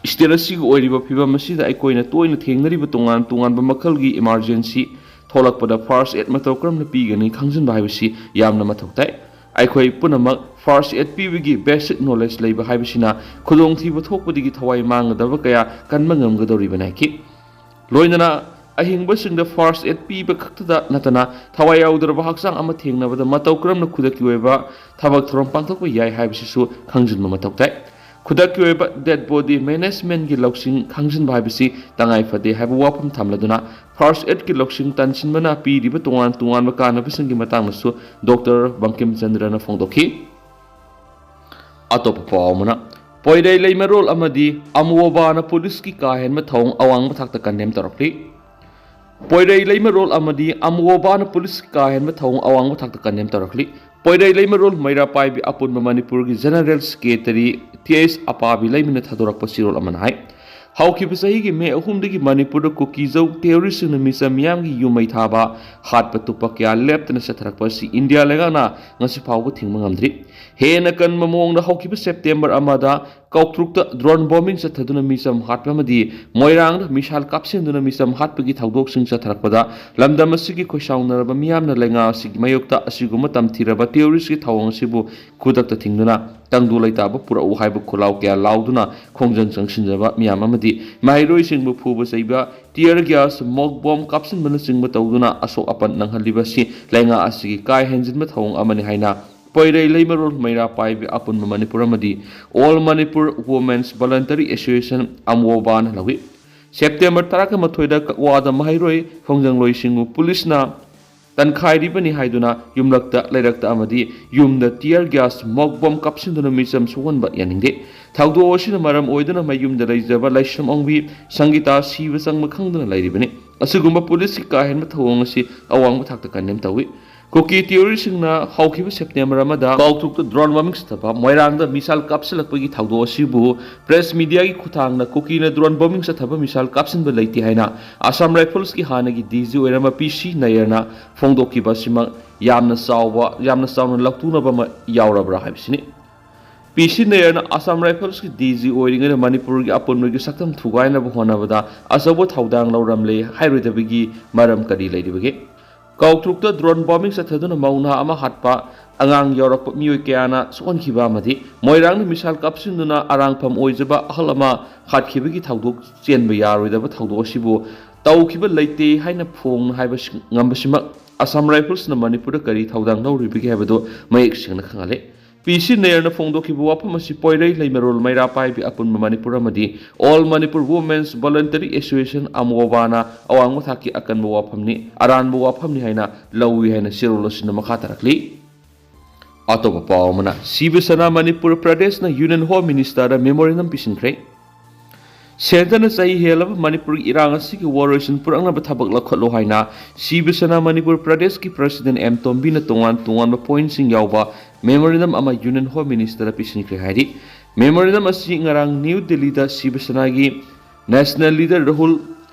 ꯁ꯭ꯇꯦꯠ ꯑꯁꯤꯒꯤ ꯑꯣꯏꯔꯤꯕ ꯐꯤꯕꯝ ꯑꯁꯤꯗ ꯑꯩꯈꯣꯏꯅ ꯇꯣꯏꯅ ꯊꯦꯡꯅꯔꯤꯕ ꯇꯣꯉꯥꯟ ꯇꯣꯉꯥꯟꯕ ꯃꯈꯜꯒꯤ emergency ꯊꯣꯛꯂꯛꯄꯗ first aid ꯃꯇꯧ ꯀꯔꯝꯅ ꯄꯤꯒꯅꯤ ꯈꯪꯖꯤꯟꯕ ꯍꯥꯏꯕꯁꯤ ꯌꯥꯝꯅ ꯃꯊꯧ ꯇꯥꯏ꯫ ꯑꯩꯈꯣꯏ ꯄꯨꯝꯅꯃꯛ first aid ꯄꯤꯕꯒꯤ basic knowledge ꯂꯩꯕ ꯍꯥꯏꯕꯁꯤꯅ ꯈꯨꯗꯣꯡꯊꯤꯕ ꯊꯣꯛꯄꯗꯒꯤ ꯊꯋꯥꯏ ꯃꯥꯡꯒꯗꯕ ꯀꯌꯥ ꯀꯟꯕ ꯉꯝꯒꯗꯧꯔꯤꯕꯅꯤ ꯍꯥꯏꯈꯤ꯫ ꯂꯣꯏꯅꯅ ꯑꯍꯤꯡꯕꯁꯤꯡꯗ first aid ꯄꯤꯕ ꯈꯛꯇꯗ ꯅꯠꯇꯅ ꯊꯋꯥꯏ ꯌꯥꯎꯗ꯭ꯔꯕ ꯍꯛꯆꯥꯡ ꯑꯃ ꯊꯦꯡꯅꯕꯗ ꯃꯇꯧ ꯀꯔꯝꯅ ꯈꯨꯗꯛꯀꯤ ꯑꯣꯏꯕ ꯊꯕꯛ ꯊꯧꯔꯝ ꯄꯥꯡꯊꯣꯛꯄ ꯌꯥꯏ ꯍꯥꯏꯕꯁꯤꯁꯨ ꯈꯪꯖꯤꯟꯕ ꯃꯊꯧ ꯇꯥꯏ꯫ ꯈꯨꯗꯛꯀꯤ ꯑꯣꯏꯕ dead body management ꯀꯤ ꯂꯧꯁꯤꯡ ꯈꯪꯖꯤꯟꯕ ꯍꯥꯏꯕꯁꯤ ꯇꯉꯥꯏ ꯐꯗꯦ ꯍꯥꯏꯕ ꯋꯥꯐꯝ ꯊꯝꯂꯗꯨꯅ, first aid ꯀꯤ ꯂꯧꯁꯤꯡ ꯇꯥꯟꯁꯤꯟꯕꯅ ꯄꯤꯔꯤꯕ ꯇꯣꯉꯥꯟ ꯇꯣꯉꯥꯟꯕ ꯀꯥꯟꯅꯕꯁꯤꯡꯒꯤ ꯃꯇꯥꯡꯗꯁꯨ ꯗꯣꯛꯇꯔ ꯕꯪꯀꯤꯝ ꯆꯟꯗ꯭ꯔꯅ ꯐꯣꯡꯗꯣꯛꯈꯤ꯫ ꯑꯇꯣꯞꯄ ꯄꯥꯎ ꯑꯃꯅ, ꯄꯣꯏꯔꯩ ꯂꯩꯃꯔꯣꯜ ꯑꯃꯗꯤ ꯑꯃꯨꯕꯥꯅ ꯄꯨꯂꯤꯁꯀꯤ ꯀꯥ ꯍꯦꯟꯕ ꯊꯧꯑꯣꯡ ꯑꯋꯥꯡꯕ ꯊꯥꯛꯇ condemn ꯇꯧꯔꯛꯂꯤ꯫ ꯄꯣꯏꯔꯩ ꯂꯩꯃꯔꯣꯜ ꯑꯃꯗꯤ ꯑꯃꯨꯕꯥꯅ ꯄꯨꯂꯤꯁꯀꯤ ꯀꯥ ꯍꯦꯟꯕ ꯊꯧꯑꯣꯡ ꯑꯋꯥꯡꯕ ꯊꯥꯛꯇ condemn ꯇꯧꯔꯛꯂꯤ꯫ ꯄꯣꯏꯔꯩ ꯂꯩꯃꯔꯣꯜ ꯃꯩꯔꯥ ꯄꯥꯏꯕꯤ ꯑꯄꯨꯟꯕ ꯃꯅꯤꯄꯨꯔꯒꯤ ꯖꯦꯅꯔꯦꯜ ꯁꯦꯀ꯭ꯔꯦꯇꯔꯤ ꯇꯤ ꯑꯩꯆ ꯑꯄꯥꯕꯤ ꯂꯩꯃꯅ ꯊꯥꯗꯣꯔꯛꯄ ꯁꯤꯔꯣꯜ ꯑꯃꯅ ꯍꯥꯏ, ꯍꯧꯈꯤꯕ ꯆꯍꯤꯒꯤ ꯃꯦ ꯑꯍꯨꯝꯗꯒꯤ ꯃꯅꯤꯄꯨꯔꯗ ꯀꯨꯀꯤꯖꯧ ꯇꯦꯔꯣꯔꯤꯁꯁꯤꯡꯅ ꯃꯤꯆꯝ ꯃꯤꯌꯥꯝꯒꯤ ꯌꯨꯝ ꯃꯩ ꯊꯥꯕ, ꯍꯥꯠꯄ ꯇꯨꯞꯄ ꯀꯌꯥ ꯂꯦꯞꯇꯅ ꯆꯠꯊꯔꯛꯄ ꯑꯁꯤ ꯏꯟꯗꯤꯌꯥ ꯂꯩꯉꯥꯛꯅ ꯉꯁꯤ ꯐꯥꯎꯕ ꯊꯤꯡꯕ ꯉꯝꯗ꯭ꯔꯤ꯫ ꯍꯦꯟꯅ ꯀꯟꯕ ꯃꯑꯣꯡꯗ ꯍꯧꯈꯤꯕ ꯁꯦꯞꯇꯦꯝꯕꯔ ꯑꯃꯗ ꯀꯥꯎꯇ꯭ꯔꯨꯛꯇ ꯗ꯭ꯔꯣꯟ ꯕꯣꯝꯕꯤꯡ ꯆꯠꯊꯗꯨꯅ ꯃꯤꯆꯝ ꯍꯥꯠꯄ ꯑꯃꯗꯤ ꯃꯣꯏꯔꯥꯡꯗ ꯃꯤꯁꯥꯏꯜ ꯀꯥꯞꯁꯤꯟꯗꯨꯅ ꯃꯤꯆꯝ ꯍꯥꯠꯄꯒꯤ ꯊꯧꯗꯣꯛꯁꯤꯡ ꯆꯠꯊꯔꯛꯄꯗ ꯂꯝꯗꯝ ꯑꯁꯤꯒꯤ ꯈꯣꯏꯁꯥꯎꯅꯔꯕ ꯃꯤꯌꯥꯝꯅ ꯂꯩꯉꯥꯛ ꯑꯁꯤꯒꯤ ꯃꯥꯌꯣꯛꯇ ꯑꯁꯤꯒꯨꯝꯕ ꯇꯝꯊꯤꯔꯕ ꯇꯦꯔꯣꯔꯤꯁꯀꯤ ꯊꯧꯑꯣꯡ ꯑꯁꯤꯕꯨ ꯈꯨꯗꯛꯇ ꯊꯤꯡꯗꯨꯅ ꯇꯪꯗꯨ ꯂꯩꯇꯥꯕ ꯄꯨꯔꯛꯎ ꯍꯥꯏꯕ ꯈꯣꯜꯂꯥꯎ ꯀꯌꯥ ꯂꯥꯎꯗꯨꯅ ꯈꯣꯡꯖꯪ ꯆꯪꯁꯤꯟꯖꯕ ꯃꯤꯌꯥꯝ ꯑꯃꯗꯤ ꯃꯍꯩꯔꯣꯏꯁꯤꯡꯕꯨ ꯐꯨꯕ ꯆꯩꯕ, tear gas, smoke bomb ꯀꯥꯞꯁꯤꯟꯕꯅꯆꯤꯡꯕ ꯇꯧꯗꯨꯅ ꯑꯁꯣꯛ ꯑꯄꯟ ꯅꯪꯍꯜꯂꯤꯕ ꯑꯁꯤ ꯂꯩꯉꯥꯛ ꯑꯁꯤꯒꯤ ꯀꯥ ꯍꯦꯟꯖꯤꯟꯕ ꯊꯧꯑꯣꯡ ꯑꯃꯅꯤ ꯍꯥꯏꯅ ꯄꯣꯏꯔꯩ ꯂꯩꯃꯔꯣꯜ ꯃꯩꯔꯥ ꯄꯥꯏꯕꯤ ꯑꯄꯨꯟꯕ ꯃꯅꯤꯄꯨꯔ ꯑꯃꯗꯤ All Manipur Women's Voluntary Association, ꯑꯃꯣꯕꯥꯅ ꯂꯧꯏ꯫ ꯁꯦꯞꯇꯦꯝꯕꯔ ꯇꯔꯥꯃꯥꯊꯣꯏꯗ ꯀꯛꯋꯥꯗ ꯃꯍꯩꯔꯣꯏ ꯈꯣꯡꯖꯪꯂꯣꯏꯁꯤꯡꯕꯨ ꯄꯨꯂꯤꯁꯅ ꯇꯟꯈꯥꯏꯔꯤꯕꯅꯤ ꯍꯥꯏꯗꯨꯅ ꯌꯨꯝꯂꯛꯇ, ꯂꯩꯔꯛꯇ ꯑꯃꯗꯤ ꯌꯨꯝꯗ tear gas, smoke bomb ꯀꯥꯞꯁꯤꯟꯗꯨꯅ ꯃꯤꯆꯝ ꯁꯣꯛꯍꯟꯕ ꯌꯥꯅꯤꯡꯗꯦ꯫ ꯊꯧꯗꯣꯛ ꯑꯁꯤꯅ ꯃꯔꯝ ꯑꯣꯏꯗꯨꯅ ꯃꯌꯨꯝꯗ ꯂꯩꯖꯕ ꯂꯥꯏꯁ꯭ꯔꯝ ꯑꯣꯡꯕꯤ ꯁꯪꯒꯤꯇꯥ ꯁꯤꯕ ꯆꯪꯕ ꯈꯪꯗꯅ ꯂꯩꯔꯤꯕꯅꯤ꯫ ꯑꯁꯤꯒꯨꯝꯕ ꯄꯨꯂꯤꯁꯀꯤ ꯀꯥ ꯍꯦꯟꯕ ꯊꯧꯑꯣꯡ ꯑꯁꯤ ꯑꯋꯥꯡꯕ ꯊꯥꯛꯇ condemn ꯇꯧꯏ꯫ ꯀꯨꯀꯤ ꯇꯦꯔꯣꯔꯤꯁꯁꯤꯡꯅ ꯍꯧꯈꯤꯕ ꯁꯦꯞꯇꯦꯝꯕꯔ ꯑꯃꯗ ꯀꯥꯎꯇ꯭ꯔꯨꯛꯇ ꯗ꯭ꯔꯣꯟ ꯕꯣꯝꯕꯤꯡ ꯆꯠꯊꯕ, ꯃꯣꯏꯔꯥꯡꯗ ꯃꯤꯁꯥꯏꯜ ꯀꯥꯞꯁꯤꯜꯂꯛꯄꯒꯤ ꯊꯧꯗꯣꯛ ꯑꯁꯤꯕꯨ ꯄ꯭ꯔꯦꯁ ꯃꯤꯗꯤꯌꯥꯒꯤ ꯈꯨꯠꯊꯥꯡꯅ ꯀꯨꯀꯤꯅ ꯗ꯭ꯔꯣꯟ ꯕꯣꯝꯕꯤꯡ ꯆꯠꯊꯕ ꯃꯤꯁꯥꯏꯜ ꯀꯥꯞꯁꯤꯟꯕ ꯂꯩꯇꯦ ꯍꯥꯏꯅ ꯑꯁꯥꯝ ꯔꯥꯏꯐꯜꯁꯀꯤ ꯍꯥꯟꯅꯒꯤ ꯗꯤ ꯖꯤ ꯑꯣꯏꯔꯝꯕ ꯄꯤ ꯁꯤ ꯅꯌꯔꯅ ꯐꯣꯡꯗꯣꯛꯈꯤꯕ ꯑꯁꯤꯃꯛ ꯌꯥꯝꯅ ꯆꯥꯎꯕ, ꯌꯥꯝꯅ ꯆꯥꯎꯅ ꯂꯥꯎꯊꯣꯛꯅꯕ ꯑꯃ ꯌꯥꯎꯔꯕ꯭ꯔꯥ ꯍꯥꯏꯕꯁꯤꯅꯤ꯫ ꯄꯤ ꯁꯤ ꯅꯌꯔꯅ ꯑꯁꯥꯝ ꯔꯥꯏꯐꯜꯁꯀꯤ ꯗꯤ ꯖꯤ ꯑꯣꯏꯔꯤꯉꯩꯗ ꯃꯅꯤꯄꯨꯔꯒꯤ ꯑꯄꯨꯟꯕꯒꯤ ꯁꯛꯇꯝ ꯊꯨꯒꯥꯏꯅꯕ ꯍꯣꯠꯅꯕꯗ ꯑꯆꯧꯕ ꯊꯧꯗꯥꯡ ꯂꯧꯔꯝꯂꯦ ꯍꯥꯏꯔꯣꯏꯗꯕꯒꯤ ꯃꯔꯝ ꯀꯔꯤ ꯂꯩꯔꯤꯕꯒꯦ? ꯀꯥꯎꯇ꯭ꯔꯨꯛꯇ ꯗ꯭ꯔꯣꯟ ꯕꯣꯝꯕꯤꯡ ꯆꯠꯊꯗꯨꯅ ꯃꯧ ꯅꯍꯥ ꯑꯃ ꯍꯥꯠꯄ, ꯑꯉꯥꯡ ꯌꯥꯎꯔꯛꯄ ꯃꯤꯑꯣꯏ ꯀꯌꯥꯅ ꯁꯣꯛꯍꯟꯈꯤꯕ ꯑꯃꯗꯤ ꯃꯣꯏꯔꯥꯡꯗ ꯃꯤꯁꯥꯏꯜ ꯀꯥꯞꯁꯤꯟꯗꯨꯅ ꯑꯔꯥꯡꯐꯝ ꯑꯣꯏꯖꯕ ꯑꯍꯜ ꯑꯃ ꯍꯥꯠꯈꯤꯕꯒꯤ ꯊꯧꯗꯣꯛ ꯆꯦꯟꯕ ꯌꯥꯔꯣꯏꯗꯕ ꯊꯧꯗꯣꯛ ꯑꯁꯤꯕꯨ ꯇꯧꯈꯤꯕ ꯂꯩꯇꯦ ꯍꯥꯏꯅ ꯐꯣꯡꯅ ꯍꯥꯏꯕ ꯉꯝꯕꯁꯤꯃꯛ ꯑꯁꯥꯝ ꯔꯥꯏꯐꯜꯁꯅ ꯃꯅꯤꯄꯨꯔꯗ ꯀꯔꯤ ꯊꯧꯗꯥꯡ ꯂꯧꯔꯤꯕꯒꯦ ꯍꯥꯏꯕꯗꯨ ꯃꯌꯦꯛ ꯁꯦꯡꯅ ꯈꯪꯍꯜꯂꯦ꯫ ꯄꯤ ꯁꯤ ꯅꯌꯔꯅ ꯐꯣꯡꯗꯣꯛꯈꯤꯕ ꯋꯥꯐꯝ ꯑꯁꯤ ꯄꯣꯏꯔꯩ ꯂꯩꯃꯔꯣꯜ ꯃꯩꯔꯥ ꯄꯥꯏꯕꯤ ꯑꯄꯨꯟꯕ ꯃꯅꯤꯄꯨꯔ ꯑꯃꯗꯤ All Manipur Women's Voluntary Association, ꯑꯃꯣꯕꯥꯅ ꯑꯋꯥꯡꯕ ꯊꯥꯛꯀꯤ ꯑꯀꯟꯕ ꯋꯥꯐꯝꯅꯤ, ꯑꯔꯥꯟꯕ ꯋꯥꯐꯝꯅꯤ ꯍꯥꯏꯅ ꯂꯧꯏ ꯍꯥꯏꯅ ꯆꯦꯔꯣꯜ ꯑꯁꯤꯅ ꯃꯈꯥ ꯇꯥꯔꯛꯂꯤ꯫ ꯑꯇꯣꯞꯄ ꯄꯥꯎ ꯑꯃꯅ, ꯁꯤꯕ ꯁꯦꯅꯥ ꯃꯅꯤꯄꯨꯔ ꯄ꯭ꯔꯗꯦꯁꯅ Union Home Ministerꯗ memorandum ꯄꯤꯁꯤꯟꯈ꯭ꯔꯦ꯫ ꯁꯦꯟꯇꯔꯅ ꯆꯍꯤ ꯍꯦꯜꯂꯕ ꯃꯅꯤꯄꯨꯔꯒꯤ ꯏꯔꯥꯡ ꯑꯁꯤꯒꯤ ꯋꯥꯔꯣꯏꯁꯤꯟ ꯄꯨꯔꯛꯅꯕ ꯊꯕꯛ ꯂꯧꯈꯠꯂꯨ ꯍꯥꯏꯅ ꯁꯤꯕ ꯁꯦꯅꯥ ꯃꯅꯤꯄꯨꯔ ꯄ꯭ꯔꯗꯦꯁꯀꯤ President ꯑꯦꯝ ꯇꯣꯝꯕꯤꯅ ꯇꯣꯉꯥꯟ ꯇꯣꯉꯥꯟꯕ pointꯁꯤꯡ ꯌꯥꯎꯕ memorandum ꯑꯃ Union Home Ministerꯗ ꯄꯤꯁꯤꯟꯈ꯭ꯔꯦ ꯍꯥꯏꯔꯤ꯫ Memorandum ꯑꯁꯤ ꯉꯔꯥꯡ ꯅ꯭ꯌꯨ ꯗꯤꯜꯂꯤꯗ ꯁꯤꯕ ꯁꯦꯅꯥꯒꯤ National Leader Rahul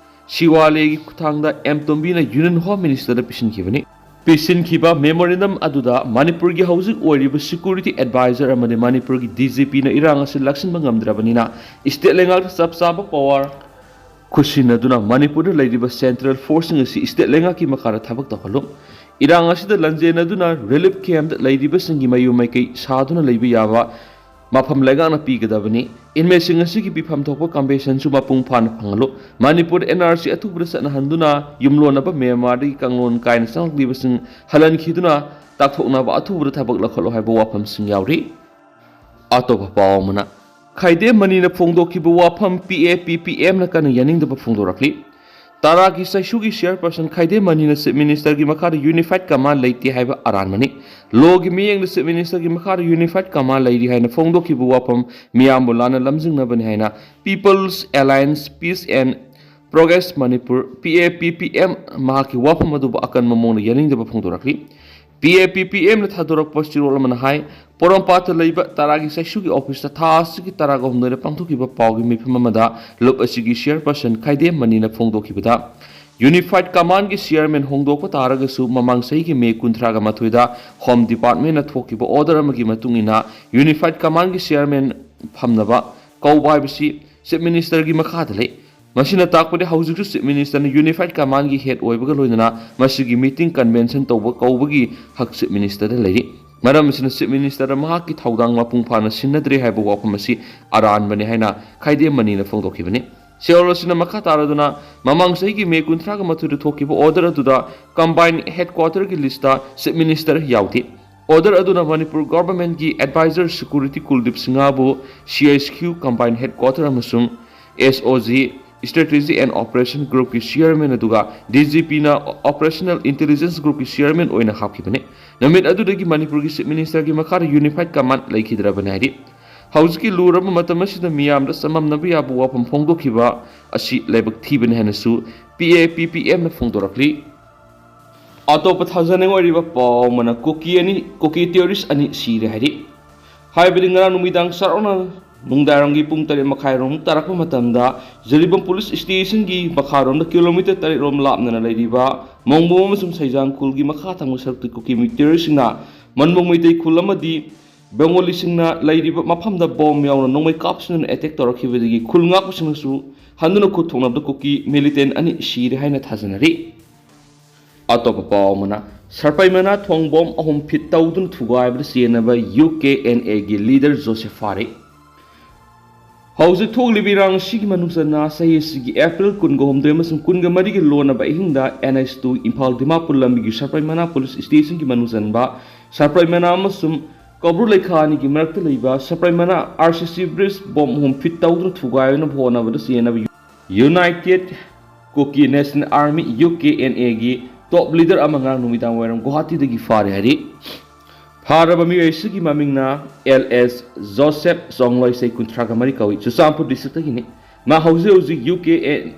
ꯁꯤꯋꯥꯂꯦꯒꯤ ꯈꯨꯠꯊꯥꯡꯗ ꯑꯦꯝ ꯇꯣꯝꯕꯤꯅ Union Home Ministerꯗ ꯄꯤꯁꯤꯟꯈꯤꯕꯅꯤ꯫ ꯄꯤꯁꯤꯟꯈꯤꯕ memorandum ꯑꯗꯨꯗ ꯃꯅꯤꯄꯨꯔꯒꯤ ꯍꯧꯖꯤꯛ ꯑꯣꯏꯔꯤꯕ security advisor ꯑꯃꯗꯤ ꯃꯅꯤꯄꯨꯔꯒꯤ DGPꯅ ꯏꯔꯥꯡ ꯑꯁꯤ ꯂꯥꯛꯁꯤꯟꯕ ꯉꯝꯗ꯭ꯔꯕꯅꯤꯅ state ꯂꯩꯉꯥꯛꯇ ꯆꯞ ꯆꯥꯕ power ꯈꯨꯠꯁꯤꯟꯅꯗꯨꯅ ꯃꯅꯤꯄꯨꯔꯗ ꯂꯩꯔꯤꯕ central forceꯁꯤꯡ ꯑꯁꯤ state ꯂꯩꯉꯥꯛꯀꯤ ꯃꯈꯥꯗ ꯊꯕꯛ ꯇꯧꯍꯜꯂꯨ꯫ ꯏꯔꯥꯡ ꯑꯁꯤꯗ ꯂꯥꯟꯖꯦꯟꯅꯗꯨꯅ relief campꯇ ꯂꯩꯔꯤꯕꯁꯤꯡꯒꯤ ꯃꯌꯨꯝ ꯃꯩꯀꯩ ꯁꯥꯗꯨꯅ ꯂꯩꯕ ꯌꯥꯕ ꯃꯐꯝ ꯂꯩꯉꯥꯛꯅ ꯄꯤꯒꯗꯕꯅꯤ꯫ Inmateꯁꯤꯡ ꯑꯁꯤꯒꯤ ꯄꯤꯐꯝ ꯊꯣꯛꯄ compensationꯁꯨ ꯃꯄꯨꯡ ꯐꯥꯅ ꯐꯪꯍꯜꯂꯨ꯫ ꯃꯅꯤꯄꯨꯔꯗ NRC ꯑꯊꯨꯕꯗ ꯆꯠꯅꯍꯟꯗꯨꯅ ꯌꯨꯝꯂꯣꯟꯅꯕ ꯃ꯭ꯌꯥꯟꯃꯥꯔꯗꯒꯤ ꯀꯥꯡꯂꯣꯟ ꯀꯥꯏꯅ ꯆꯪꯂꯛꯂꯤꯕꯁꯤꯡ ꯍꯜꯍꯟꯈꯤꯗꯨꯅ ꯇꯥꯛꯊꯣꯛꯅꯕ ꯑꯊꯨꯕꯗ ꯊꯕꯛ ꯂꯧꯈꯠꯂꯨ ꯍꯥꯏꯕ ꯋꯥꯐꯝꯁꯤꯡ ꯌꯥꯎꯔꯤ꯫ ꯑꯇꯣꯞꯄ ꯄꯥꯎ ꯑꯃꯅ, ꯈꯥꯏꯗꯦꯝ ꯃꯅꯤꯅ ꯐꯣꯡꯗꯣꯛꯈꯤꯕ ꯋꯥꯐꯝ PAPPMꯅ ꯀꯟꯅ ꯌꯥꯅꯤꯡꯗꯕ ꯐꯣꯡꯗꯣꯔꯛꯂꯤ꯫ ꯇꯔꯥꯒꯤ ꯆꯩꯁꯨꯒꯤ chairperson ꯈꯥꯏꯗꯦꯝ ꯃꯅꯤꯅ Chief Ministerꯒꯤ ꯃꯈꯥꯗ unified command ꯂꯩꯇꯦ ꯍꯥꯏꯕ ꯑꯔꯥꯟꯕꯅꯤ꯫ Lawꯒꯤ ꯃꯤꯠꯌꯦꯡꯗ Chief Ministerꯒꯤ ꯃꯈꯥꯗ unified command ꯂꯩꯔꯤ ꯍꯥꯏꯅ ꯐꯣꯡꯗꯣꯛꯈꯤꯕ ꯋꯥꯐꯝ ꯃꯤꯌꯥꯝꯕꯨ ꯂꯥꯟꯅ ꯂꯝꯖꯤꯡꯅꯕꯅꯤ ꯍꯥꯏꯅ People's Alliance Peace and Progress Manipur, PAPPM, ꯃꯍꯥꯛꯀꯤ ꯋꯥꯐꯝ ꯑꯗꯨꯕꯨ ꯑꯀꯟꯕ ꯃꯑꯣꯡꯗ ꯌꯥꯅꯤꯡꯗꯕ ꯐꯣꯡꯗꯣꯔꯛꯂꯤ꯫ PAPPMꯅ ꯊꯥꯗꯣꯔꯛꯄ ꯆꯦꯔꯣꯜ ꯑꯃꯅ ꯍꯥꯏ, ꯄꯣꯔꯣꯝꯄꯥꯠꯇ ꯂꯩꯕ ꯇꯔꯥꯒꯤ ꯆꯩꯁꯨꯒꯤ officeꯇ ꯊꯥ ꯑꯁꯤꯒꯤ ꯇꯔꯥꯒ ꯍꯨꯝꯗꯣꯏꯗ ꯄꯥꯡꯊꯣꯛꯈꯤꯕ ꯄꯥꯎꯒꯤ ꯃꯤꯐꯝ ꯑꯃꯗ ꯂꯨꯞ ꯑꯁꯤꯒꯤ chairperson ꯈꯥꯏꯗꯦꯝ ꯃꯅꯤꯅ ꯐꯣꯡꯗꯣꯛꯈꯤꯕꯗ, unified commandꯒꯤ chairman ꯍꯣꯡꯗꯣꯛꯄ ꯇꯥꯔꯒꯁꯨ ꯃꯃꯥꯡ ꯆꯍꯤꯒꯤ ꯃꯦ ꯀꯨꯟꯊ꯭ꯔꯥꯒ ꯃꯥꯊꯣꯏꯗ Home Departmentꯅ ꯊꯣꯛꯈꯤꯕ order ꯑꯃꯒꯤ ꯃꯇꯨꯡ ꯏꯟꯅ unified commandꯒꯤ chairman ꯐꯝꯅꯕ ꯀꯧꯕ ꯍꯥꯏꯕꯁꯤ Chief Ministerꯒꯤ ꯃꯈꯥꯗ ꯂꯩ꯫ ꯃꯁꯤꯅ ꯇꯥꯛꯄꯗꯤ ꯍꯧꯖꯤꯛꯁꯨ Chief Ministerꯅ unified commandꯒꯤ head ꯑꯣꯏꯕꯒ ꯂꯣꯏꯅꯅ ꯃꯁꯤꯒꯤ meeting convention ꯇꯧꯕ ꯀꯧꯕꯒꯤ ꯍꯛ Chief Ministerꯗ ꯂꯩꯔꯤ꯫ ꯃꯔꯝ ꯑꯁꯤꯅ Chief Ministerꯗ ꯃꯍꯥꯛꯀꯤ ꯊꯧꯗꯥꯡ ꯃꯄꯨꯡ ꯐꯥꯅ ꯁꯤꯟꯅꯗ꯭ꯔꯦ ꯍꯥꯏꯕ ꯋꯥꯐꯝ ꯑꯁꯤ ꯑꯔꯥꯟꯕꯅꯤ ꯍꯥꯏꯅ ꯈꯥꯏꯗꯦꯝ ꯃꯅꯤꯅ ꯐꯣꯡꯗꯣꯛꯈꯤꯕꯅꯤ꯫ ꯆꯦꯔꯣꯜ ꯑꯁꯤꯅ ꯃꯈꯥ ꯇꯥꯔꯗꯨꯅ ꯃꯃꯥꯡ ꯆꯍꯤꯒꯤ ꯃꯦ ꯀꯨꯟꯊ꯭ꯔꯥꯒ ꯃꯥꯊꯣꯏꯗ ꯊꯣꯛꯈꯤꯕ order ꯑꯗꯨꯗ combined headquarterꯒꯤ listꯇ Chief Minister ꯌꯥꯎꯗꯦ꯫ Order ꯑꯗꯨꯅ Manipur governmentꯀꯤ advisor security ꯀꯨꯜꯗꯤꯞ ꯁꯤꯡꯍꯕꯨ CHQ combined headquarter ꯑꯃꯁꯨꯡ SOG Strategy and Operation Groupꯀꯤ chairman ꯑꯗꯨꯒ DGPꯅ Operational Intelligence Groupꯀꯤ chairman ꯑꯣꯏꯅ ꯍꯥꯞꯈꯤꯕꯅꯤ꯫ ꯅꯨꯃꯤꯠ ꯑꯗꯨꯗꯒꯤ ꯃꯅꯤꯄꯨꯔꯒꯤ Chief Ministerꯒꯤ ꯃꯈꯥꯗ unified command ꯂꯩꯈꯤꯗ꯭ꯔꯕꯅꯤ ꯍꯥꯏꯔꯤ꯫ ꯍꯧꯖꯤꯛꯀꯤ ꯂꯨꯔꯕ ꯃꯇꯝ ꯑꯁꯤꯗ ꯃꯤꯌꯥꯝꯗ ꯆꯃꯝꯅꯕ ꯌꯥꯕ ꯋꯥꯐꯝ ꯐꯣꯡꯗꯣꯛꯈꯤꯕ ꯑꯁꯤ ꯂꯥꯏꯕꯛ ꯊꯤꯕꯅꯤ ꯍꯥꯏꯅꯁꯨ PAPPMꯅ ꯐꯣꯡꯗꯣꯔꯛꯂꯤ꯫ ꯑꯇꯣꯞꯄ ꯊꯥꯖꯅꯤꯡꯉꯥꯏ ꯑꯣꯏꯔꯤꯕ ꯄꯥꯎ ꯑꯃꯅ ꯀꯨꯀꯤ ꯑꯅꯤ, ꯀꯨꯀꯤ terrorist ꯑꯅꯤ ꯁꯤꯔꯦ ꯍꯥꯏꯔꯤ꯫ ꯍꯥꯏꯕꯗꯤ ꯉꯔꯥꯡ ꯅꯨꯃꯤꯗꯥꯡ ꯆꯥꯔꯣꯛꯅ ꯅꯨꯡꯗꯥꯡꯋꯥꯏꯔꯝꯒꯤ ꯄꯨꯡ ꯇꯔꯦꯠ ꯃꯈꯥꯏꯔꯣꯝ ꯇꯥꯔꯛꯄ ꯃꯇꯝꯗ ꯖꯤꯔꯤꯕꯥꯝ ꯄꯨꯂꯤꯁ ꯁ꯭ꯇꯦꯁꯟꯒꯤ ꯃꯈꯥꯔꯣꯝꯗ ꯀꯤꯂꯣꯃꯤꯇꯔ ꯇꯔꯦꯠ ꯔꯣꯝ ꯂꯥꯞꯅꯅ ꯂꯩꯔꯤꯕ ꯃꯣꯡꯕꯣꯝ ꯑꯃꯁꯨꯡ ꯁꯩꯖꯥꯡ ꯈꯨꯜꯒꯤ ꯃꯈꯥ ꯊꯪꯕ ꯁꯔꯨꯛꯇ ꯀꯨꯀꯤ ꯃꯤꯂꯤꯇꯦꯟꯠꯁꯤꯡꯅ ꯃꯟꯕꯨꯡ ꯃꯩꯇꯩ ꯈꯨꯜ ꯑꯃꯗꯤ ꯕꯦꯡꯒꯣꯂꯤꯁꯤꯡꯅ ꯂꯩꯔꯤꯕ ꯃꯐꯝꯗ ꯕꯣꯝ ꯌꯥꯎꯅ ꯅꯣꯡꯃꯩ ꯀꯥꯞꯁꯤꯟꯗꯨꯅ ꯑꯦꯇꯦꯛ ꯇꯧꯔꯛꯈꯤꯕꯗꯒꯤ ꯈꯨꯜ ꯉꯥꯛꯄꯁꯤꯡꯅꯁꯨ ꯍꯟꯗꯨꯅ ꯈꯨꯠ ꯊꯣꯛꯅꯕꯗ ꯀꯨꯀꯤ ꯃꯤꯂꯤꯇꯦꯟꯠ ꯑꯅꯤ ꯁꯤꯔꯦ ꯍꯥꯏꯅ ꯊꯥꯖꯅꯔꯤ꯫ ꯑꯇꯣꯞꯄ ꯄꯥꯎ ꯑꯃꯅ, ꯁꯔꯄꯩꯃꯅꯥ ꯊꯣꯡꯕꯣꯝ ꯑꯍꯨꯝ ꯐꯤꯠ ꯇꯧꯗꯨꯅ ꯊꯨꯒꯥꯏꯕꯗ ꯆꯦꯟꯅꯕ ꯌꯨ ꯀꯦ ꯑꯦꯟ ꯑꯦꯒꯤ ꯂꯤꯗꯔ ꯖꯣꯁꯦꯐ ꯐꯥꯔꯦ꯫ ꯍꯧꯖꯤꯛ ꯊꯣꯛꯂꯤꯕ ꯏꯔꯥꯡ ꯑꯁꯤꯒꯤ ꯃꯅꯨꯡ ꯆꯟꯅ ꯆꯍꯤ ꯑꯁꯤꯒꯤ ꯑꯦꯄ꯭ꯔꯤꯜ ꯀꯨꯟꯒ ꯍꯨꯝꯗꯣꯏ ꯑꯃꯁꯨꯡ ꯀꯨꯟꯒ ꯃꯔꯤꯒꯤ ꯂꯣꯟꯅꯕ ꯑꯍꯤꯡꯗ N H two Imphal Dimapur ꯂꯝꯕꯤꯒꯤ ꯁꯔꯄꯩꯃꯅꯥ ꯄꯨꯂꯤꯁ ꯁ꯭ꯇꯦꯁꯟꯒꯤ ꯃꯅꯨꯡ ꯆꯟꯕ ꯁꯔꯄꯩꯃꯅꯥ ꯑꯃꯁꯨꯡ ꯀꯧꯕ꯭ꯔꯨ ꯂꯩꯈꯥ ꯑꯅꯤꯒꯤ ꯃꯔꯛꯇ ꯂꯩꯕ ꯁꯔꯄꯩꯃꯅꯥ ꯑꯥꯔ ꯁꯤ ꯁꯤ ꯕ꯭ꯔꯤꯖ ꯕꯣꯝ ꯑꯍꯨꯝ ꯐꯤꯠ ꯇꯧꯗꯨꯅ ꯊꯨꯒꯥꯏꯅꯕ ꯍꯣꯠꯅꯕꯗ ꯆꯦꯟꯅꯕ United Kuki National Army, U K N ꯑꯦꯒꯤ ꯇꯣꯞ ꯂꯤꯗꯔ ꯑꯃ ꯉꯔꯥꯡ ꯅꯨꯃꯤꯗꯥꯡ ꯋꯥꯏꯔꯝ ꯒꯨꯋꯥꯍꯥꯇꯤꯗꯒꯤ ꯐꯥꯔꯦ ꯍꯥꯏꯔꯤ꯫ ꯐꯥꯔꯕ ꯃꯤꯑꯣꯏ ꯑꯁꯤꯒꯤ ꯃꯃꯤꯡꯅ ꯑꯦꯜ ꯑꯦꯁ ꯖꯣꯁꯦꯐ ꯆꯣꯡꯂꯣꯏ, ꯆꯍꯤ ꯀꯨꯟꯊ꯭ꯔꯥꯒ ꯃꯔꯤ ꯀꯧꯏ, ꯆꯨꯔꯆꯥꯟꯄꯨꯔ ꯗꯤꯁꯇ꯭ꯔꯤꯛꯇꯒꯤꯅꯤ꯫ ꯃꯥ ꯍꯧꯖꯤꯛ ꯍꯧꯖꯤꯛ U K N,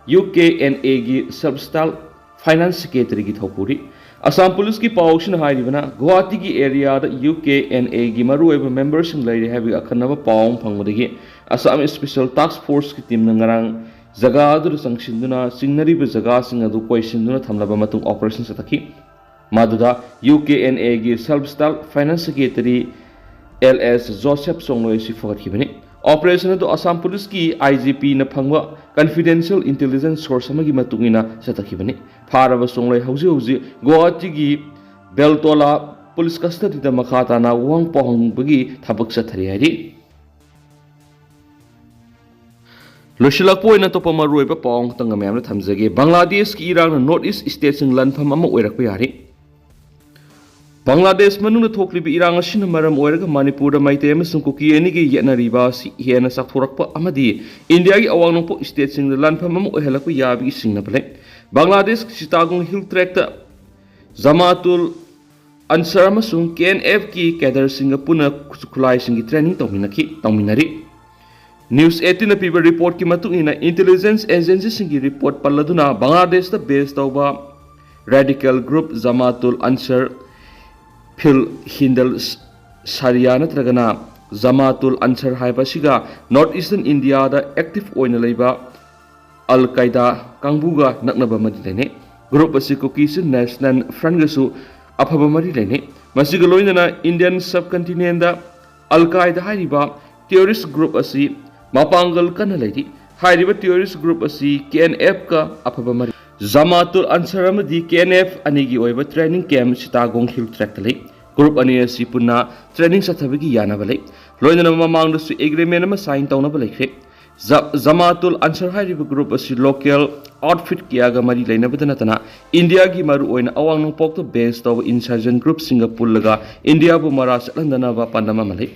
U K N ꯑꯦꯒꯤ ꯁꯕ ꯁ꯭ꯇꯥꯐ ꯐꯥꯏꯅꯥꯟꯁ ꯁꯦꯀ꯭ꯔꯦꯇꯔꯤꯒꯤ ꯊꯧꯄꯨꯔꯤ꯫ ꯑꯁꯥꯝ ꯄꯨꯂꯤꯁꯀꯤ ꯄꯥꯎ ꯑꯁꯤꯅ ꯍꯥꯏꯔꯤꯕꯅ, ꯒꯨꯋꯥꯍꯥꯇꯤꯒꯤ ꯑꯦꯔꯤꯌꯥꯗ ꯌꯨ ꯀꯦ ꯑꯦꯟ ꯑꯦꯒꯤ ꯃꯔꯨꯑꯣꯏꯕ ꯃꯦꯝꯕꯔꯁꯤꯡ ꯂꯩꯔꯦ ꯍꯥꯏꯕꯒꯤ ꯑꯈꯟꯅꯕ ꯄꯥꯎ ꯑꯃ ꯐꯪꯕꯗꯒꯤ ꯑꯁꯥꯝ ꯁ꯭ꯄꯦꯁꯦꯜ ꯇꯥꯁꯛ ꯐꯣꯔꯁꯀꯤ ꯇꯤꯝꯅ ꯉꯔꯥꯡ ꯖꯒꯥ ꯑꯗꯨꯗ ꯆꯪꯁꯤꯟꯗꯨꯅ ꯆꯤꯡꯅꯔꯤꯕ ꯖꯒꯥꯁꯤꯡ ꯑꯗꯨ ꯀꯣꯏꯁꯤꯟꯗꯨꯅ ꯊꯝꯂꯕ ꯃꯇꯨꯡ ꯑꯣꯄꯔꯦꯁꯟ ꯆꯠꯊꯈꯤ꯫ ꯃꯗꯨꯗ ꯌꯨ ꯀꯦ ꯑꯦꯟ ꯑꯦꯒꯤ sub staff finance secretary L S Joseph Chongloi ꯑꯁꯤ ꯐꯒꯠꯈꯤꯕꯅꯤ꯫ ꯑꯣꯄꯔꯦꯁꯟ ꯑꯗꯨ ꯑꯁꯥꯝ ꯄꯨꯂꯤꯁꯀꯤ ꯑꯥꯏ ꯖꯤ ꯄꯤꯅ ꯐꯪꯕ ꯀꯟꯐꯤꯗꯦꯟꯁꯤꯌꯦꯜ ꯏꯟꯇꯦꯂꯤꯖꯦꯟꯁ ꯁꯣꯔꯁ ꯑꯃꯒꯤ ꯃꯇꯨꯡ ꯏꯟꯅ ꯆꯠꯊꯈꯤꯕꯅꯤ꯫ ꯐꯥꯔꯕ ꯆꯣꯡꯂꯣꯏ ꯍꯧꯖꯤꯛ ꯍꯧꯖꯤꯛ ꯒꯨꯋꯥꯍꯥꯇꯤꯒꯤ ꯕꯦꯜꯇꯣꯂꯥ ꯄꯨꯂꯤꯁ ꯀꯁꯇꯗꯤꯗ ꯃꯈꯥ ꯇꯥꯅ ꯋꯥꯍꯪ ꯄꯥꯎꯍꯪꯕꯒꯤ ꯊꯕꯛ ꯆꯠꯊꯔꯤ ꯍꯥꯏꯔꯤ꯫ ꯂꯣꯏꯁꯤꯜꯂꯛꯄ ꯑꯣꯏꯅ ꯑꯇꯣꯞꯄ ꯃꯔꯨꯑꯣꯏꯕ ꯄꯥꯎ ꯑꯃꯈꯛꯇꯪꯒ ꯃꯌꯥꯝꯗ ꯊꯝꯖꯒꯦ꯫ ꯕꯪꯒ꯭ꯂꯥꯗꯦꯁꯀꯤ ꯏꯔꯥꯡꯅ ꯅꯣꯔꯠ ꯏꯁ ꯁ꯭ꯇꯦꯠꯁꯤꯡ ꯂꯥꯟꯐꯝ ꯑꯃ ꯑꯣꯏꯔꯛꯄ ꯌꯥꯔꯦ꯫ ꯕꯪꯒ꯭ꯂꯥꯗꯦꯁ ꯃꯅꯨꯡꯗ ꯊꯣꯛꯂꯤꯕ ꯏꯔꯥꯡ ꯑꯁꯤꯅ ꯃꯔꯝ ꯑꯣꯏꯔꯒ ꯃꯅꯤꯄꯨꯔꯗ ꯃꯩꯇꯩ ꯑꯃꯁꯨꯡ ꯀꯨꯀꯤ ꯑꯅꯤꯒꯤ ꯌꯦꯠꯅꯔꯤꯕ ꯑꯁꯤ ꯍꯦꯟꯅ ꯆꯥꯎꯊꯣꯔꯛꯄ ꯑꯃꯗꯤ ꯏꯟꯗꯤꯌꯥꯒꯤ ꯑꯋꯥꯡ ꯅꯣꯡꯄꯣꯛ ꯁ꯭ꯇꯦꯠꯁꯤꯡꯗ ꯂꯥꯟꯐꯝ ꯑꯃ ꯑꯣꯏꯍꯜꯂꯛꯄ ꯌꯥꯕꯒꯤ ꯆꯤꯡꯅꯕ ꯂꯩ꯫ ꯕꯪꯒ꯭ꯂꯥꯗꯦꯁꯀꯤ ꯆꯤꯇꯥꯒꯣꯡ ꯍꯤꯜ ꯇ꯭ꯔꯦꯛꯇ ꯖꯃꯥꯇꯨꯜ ꯑꯟꯁꯔ ꯑꯃꯁꯨꯡ ꯀꯦ ꯑꯦꯟ ꯑꯦꯐꯀꯤ ꯀꯦꯗꯔꯁꯤꯡꯒ ꯄꯨꯟꯅ ꯈꯨꯠꯁꯨ ꯈꯨꯠꯂꯥꯏꯁꯤꯡꯒꯤ ꯇ꯭ꯔꯦꯅꯤꯡ ꯇꯧꯃꯤꯟꯅꯈꯤ, ꯇꯧꯃꯤꯟꯅꯔꯤ꯫ ꯅ꯭ꯌꯨꯁ ꯑꯩꯠꯇꯤꯟꯅ ꯄꯤꯕ ꯔꯤꯄꯣꯔꯠꯀꯤ ꯃꯇꯨꯡ ꯏꯟꯅ, ꯏꯟꯇꯦꯂꯤꯖꯦꯟꯁ ꯑꯦꯖꯦꯟꯁꯤꯁꯤꯡꯒꯤ ꯔꯤꯄꯣꯔꯠ ꯄꯜꯂꯗꯨꯅ ꯕꯪꯒ꯭ꯂꯥꯗꯦꯁꯇ ꯕꯦꯁ ꯇꯧꯕ ꯔꯦꯗꯤꯀꯦꯜ ꯒ꯭ꯔꯨꯞ ꯖꯃꯥꯇꯨꯜ ꯑꯟꯁꯔ ꯐꯤꯜ ꯍꯤꯟꯗꯜ ꯁꯥꯔꯤꯌꯥ ꯅꯠꯇ꯭ꯔꯒꯅ ꯖꯃꯥꯇꯨꯜ ꯑꯟꯁꯔ ꯍꯥꯏꯕ ꯑꯁꯤꯒ North Eastern India ꯗ active ꯑꯣꯏꯅ ꯂꯩꯕ ꯑꯜ ꯀꯥꯏꯗꯥ ꯀꯥꯡꯕꯨꯒ ꯅꯛꯅꯕ ꯃꯔꯤ ꯂꯩꯅꯩ꯫ Group ꯑꯁꯤ Kukis National Front ꯒꯁꯨ ꯑꯐꯕ ꯃꯔꯤ ꯂꯩꯅꯩ꯫ ꯃꯁꯤꯒ ꯂꯣꯏꯅꯅ Indian subcontinent ꯗ ꯑꯜ ꯀꯥꯏꯗꯥ ꯍꯥꯏꯔꯤꯕ terrorist group ꯑꯁꯤ ꯃꯄꯥꯡꯒꯜ ꯀꯟꯅ ꯂꯩꯔꯤ꯫ ꯍꯥꯏꯔꯤꯕ terrorist group ꯑꯁꯤ K N F ꯀ ꯑꯐꯕ ꯃꯔꯤ꯫ ꯖꯃꯥꯇꯨꯜ ꯑꯟꯁꯔ ꯑꯃꯗꯤ K N F ꯑꯅꯤꯒꯤ ꯑꯣꯏꯕ training camp ꯁꯤꯇꯥꯒꯣꯡ Hill Tract ꯇ ꯂꯩ꯫ Group ꯑꯅꯤ ꯑꯁꯤ ꯄꯨꯟꯅ training ꯆꯠꯊꯕꯒꯤ ꯌꯥꯅꯕ ꯂꯩ꯫ ꯂꯣꯏꯅꯅ ꯃꯃꯥꯡꯗꯁꯨ agreement ꯑꯃ sign ꯇꯧꯅꯕ ꯂꯩꯈ꯭ꯔꯦ꯫ ꯖ-, ꯖꯃꯥꯇꯨꯜ ꯑꯟꯁꯔ ꯍꯥꯏꯔꯤꯕ group ꯑꯁꯤ local outfit ꯀꯌꯥꯒ ꯃꯔꯤ ꯂꯩꯅꯕꯗ ꯅꯠꯇꯅ ꯏꯟꯗꯤꯌꯥꯒꯤ ꯃꯔꯨꯑꯣꯏꯅ ꯑꯋꯥꯡ ꯅꯣꯡꯄꯣꯛꯇ base ꯇꯧꯕ insurgent group ꯁꯤꯡꯒ ꯄꯨꯜꯂꯒ ꯏꯟꯗꯤꯌꯥꯕꯨ ꯃꯔꯥ ꯆꯠꯍꯟꯗꯅꯕ ꯄꯥꯟꯗꯝ ꯑꯃ ꯂꯩ꯫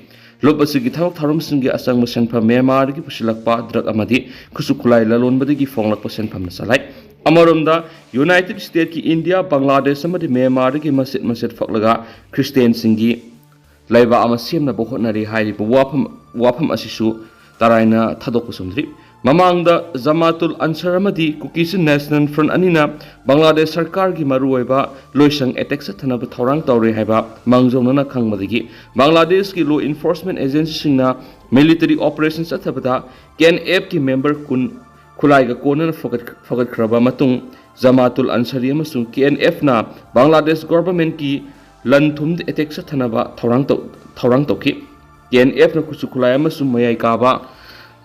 ꯂꯨꯞ ꯑꯁꯤꯒꯤ ꯊꯕꯛ ꯊꯧꯔꯝꯁꯤꯡꯒꯤ ꯑꯆꯪꯕ ꯁꯦꯟꯐꯝ ꯃ꯭ꯌꯥꯟꯃꯥꯔꯗꯒꯤ ꯄꯨꯁꯤꯜꯂꯛꯄ drug ꯑꯃꯗꯤ ꯈꯨꯠꯁꯨ ꯈꯨꯠꯂꯥꯏ ꯂꯂꯣꯟꯕꯗꯒꯤ ꯐꯪꯂꯛꯄ ꯁꯦꯟꯐꯝꯅ ꯆꯂꯥꯏ꯫ ꯑꯃꯔꯣꯝꯗ, ꯌꯨꯅꯥꯏꯇꯦꯗ ꯁ꯭ꯇꯦꯠꯀꯤ ꯏꯟꯗꯤꯌꯥ, ꯕꯪꯒ꯭ꯂꯥꯗꯦꯁ ꯑꯃꯗꯤ ꯃ꯭ꯌꯥꯟꯃꯥꯔꯗꯒꯤ ꯃꯆꯦꯠ ꯃꯆꯦꯠ ꯐꯛꯂꯒ ꯈ꯭ꯔꯤꯁꯇꯤꯌꯥꯟꯁꯤꯡꯒꯤ ꯂꯩꯕꯥꯛ ꯑꯃ ꯁꯦꯝꯅꯕ ꯍꯣꯠꯅꯔꯤ ꯍꯥꯏꯔꯤꯕ ꯋꯥꯐꯝ, ꯋꯥꯐꯝ ꯑꯁꯤꯁꯨ ꯇꯔꯥꯏꯅ ꯊꯥꯗꯣꯛꯄ ꯆꯨꯝꯗ꯭ꯔꯤ꯫ ꯃꯃꯥꯡꯗ ꯖꯃꯥꯇꯨꯜ ꯑꯟꯁꯔ ꯑꯃꯗꯤ Kukis National Front ꯑꯅꯤꯅ ꯕꯪꯒ꯭ꯂꯥꯗꯦꯁ ꯁꯔꯀꯥꯔꯒꯤ ꯃꯔꯨꯑꯣꯏꯕ ꯂꯣꯏꯁꯪ attack ꯆꯠꯊꯅꯕ ꯊꯧꯔꯥꯡ ꯇꯧꯔꯦ ꯍꯥꯏꯕ ꯃꯥꯡꯖꯧꯅꯅ ꯈꯪꯕꯗꯒꯤ ꯕꯪꯒ꯭ꯂꯥꯗꯦꯁꯀꯤ law enforcement agency ꯁꯤꯡꯅ military operation ꯆꯠꯊꯕꯗ K N F ꯀꯤ member ꯀꯨꯟ ꯈꯨꯠꯂꯥꯏꯒ ꯀꯣꯟꯅꯅ ꯐꯒꯠ-, ꯐꯒꯠꯈ꯭ꯔꯕ ꯃꯇꯨꯡ ꯖꯃꯥꯇꯨꯜ ꯑꯟꯁꯔꯤ ꯑꯃꯁꯨꯡ K N F ꯅ ꯕꯪꯒ꯭ꯂꯥꯗꯦꯁ government ꯀꯤ ꯂꯟ ꯊꯨꯝꯗ attack ꯆꯠꯊꯅꯕ ꯊꯧꯔꯥꯡ ꯇꯧ-, ꯊꯧꯔꯥꯡ ꯇꯧꯈꯤ꯫ K N F ꯅ ꯈꯨꯠꯁꯨ ꯈꯨꯠꯂꯥꯏ ꯑꯃꯁꯨꯡ ꯃꯌꯥꯏ ꯀꯥꯕ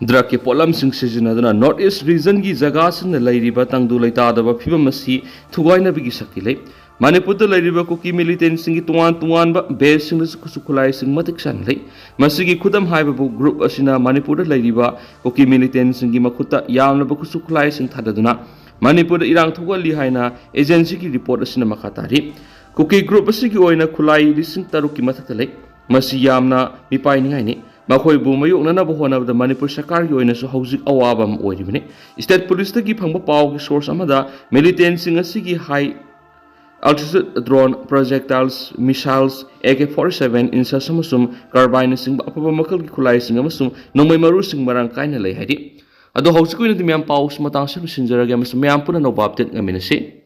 drug ꯀꯤ ꯄꯣꯠꯂꯝꯁꯤꯡ ꯁꯤꯖꯤꯟꯅꯗꯨꯅ North East region ꯒꯤ ꯖꯒꯥꯁꯤꯡꯗ ꯂꯩꯔꯤꯕ ꯇꯪꯗꯨ ꯂꯩꯇꯥꯗꯕ ꯐꯤꯕꯝ ꯑꯁꯤ ꯊꯨꯒꯥꯏꯅꯕꯒꯤ ꯁꯛꯇꯤ ꯂꯩ꯫ ꯃꯅꯤꯄꯨꯔꯗ ꯂꯩꯔꯤꯕ ꯀꯨꯀꯤ militant ꯁꯤꯡꯒꯤ ꯇꯣꯉꯥꯟ ꯇꯣꯉꯥꯟꯕ base ꯁꯤꯡꯗꯁꯨ ꯈꯨꯠꯁꯨ ꯈꯨꯠꯂꯥꯏꯁꯤꯡ ꯃꯇꯤꯛ ꯆꯥꯅ ꯂꯩ꯫ ꯃꯁꯤꯒꯤ ꯈꯨꯗꯝ ꯍꯥꯏꯕꯕꯨ group ꯑꯁꯤꯅ ꯃꯅꯤꯄꯨꯔꯗ ꯂꯩꯔꯤꯕ ꯀꯨꯀꯤ militant ꯁꯤꯡꯒꯤ ꯃꯈꯨꯠꯇ ꯌꯥꯝꯂꯕ ꯈꯨꯠꯁꯨ ꯈꯨꯠꯂꯥꯏꯁꯤꯡ ꯊꯥꯗꯗꯨꯅ ꯃꯅꯤꯄꯨꯔꯗ ꯏꯔꯥꯡ ꯊꯣꯛꯍꯜꯂꯤ ꯍꯥꯏꯅ agency ꯒꯤ report ꯑꯁꯤꯅ ꯃꯈꯥ ꯇꯥꯔꯤ꯫ ꯀꯨꯀꯤ group ꯑꯁꯤꯒꯤ ꯑꯣꯏꯅ ꯈꯨꯠꯂꯥꯏ ꯂꯤꯁꯤꯡ ꯇꯔꯨꯛꯀꯤ ꯃꯊꯛꯇ ꯂꯩ꯫ ꯃꯁꯤ ꯌꯥꯝꯅ ꯃꯤꯄꯥꯏꯅꯤꯡꯉꯥꯏꯅꯤ꯫ ꯃꯈꯣꯏꯕꯨ ꯃꯥꯌꯣꯛꯅꯅꯕ ꯍꯣꯠꯅꯕꯗ ꯃꯅꯤꯄꯨꯔ ꯁꯔꯀꯥꯔꯒꯤ ꯑꯣꯏꯅꯁꯨ ꯍꯧꯖꯤꯛ ꯑꯋꯥꯕ ꯑꯃ ꯑꯣꯏꯔꯤꯕꯅꯤ꯫ State police ꯇꯒꯤ ꯐꯪꯕ ꯄꯥꯎꯒꯤ source ꯑꯃꯗ militant ꯁꯤꯡ ꯑꯁꯤꯒꯤ high altitude drone, projectiles, missiles, A K forty-seven, INSAS ꯑꯃꯁꯨꯡ carbine ꯅꯆꯤꯡꯕ ꯑꯐꯕ ꯃꯈꯜꯒꯤ ꯈꯨꯠꯂꯥꯏꯁꯤꯡ ꯑꯃꯁꯨꯡ ꯅꯣꯡꯃꯩ ꯃꯔꯨꯁꯤꯡ ꯃꯔꯥꯡ ꯀꯥꯏꯅ ꯂꯩ ꯍꯥꯏꯔꯤ꯫ ꯑꯗꯣ ꯍꯧꯖꯤꯛꯀꯤ ꯑꯣꯏꯅꯗꯤ ꯃꯌꯥꯝ ꯄꯥꯎꯁꯤ ꯃꯇꯥꯡ ꯑꯁꯤꯗ ꯂꯣꯏꯁꯤꯟꯖꯔꯒꯦ ꯑꯃꯁꯨꯡ ꯃꯌꯥꯝ ꯄꯨꯟꯅ ꯑꯅꯧꯕ update ꯉꯥꯏꯃꯤꯟꯅꯁꯤ꯫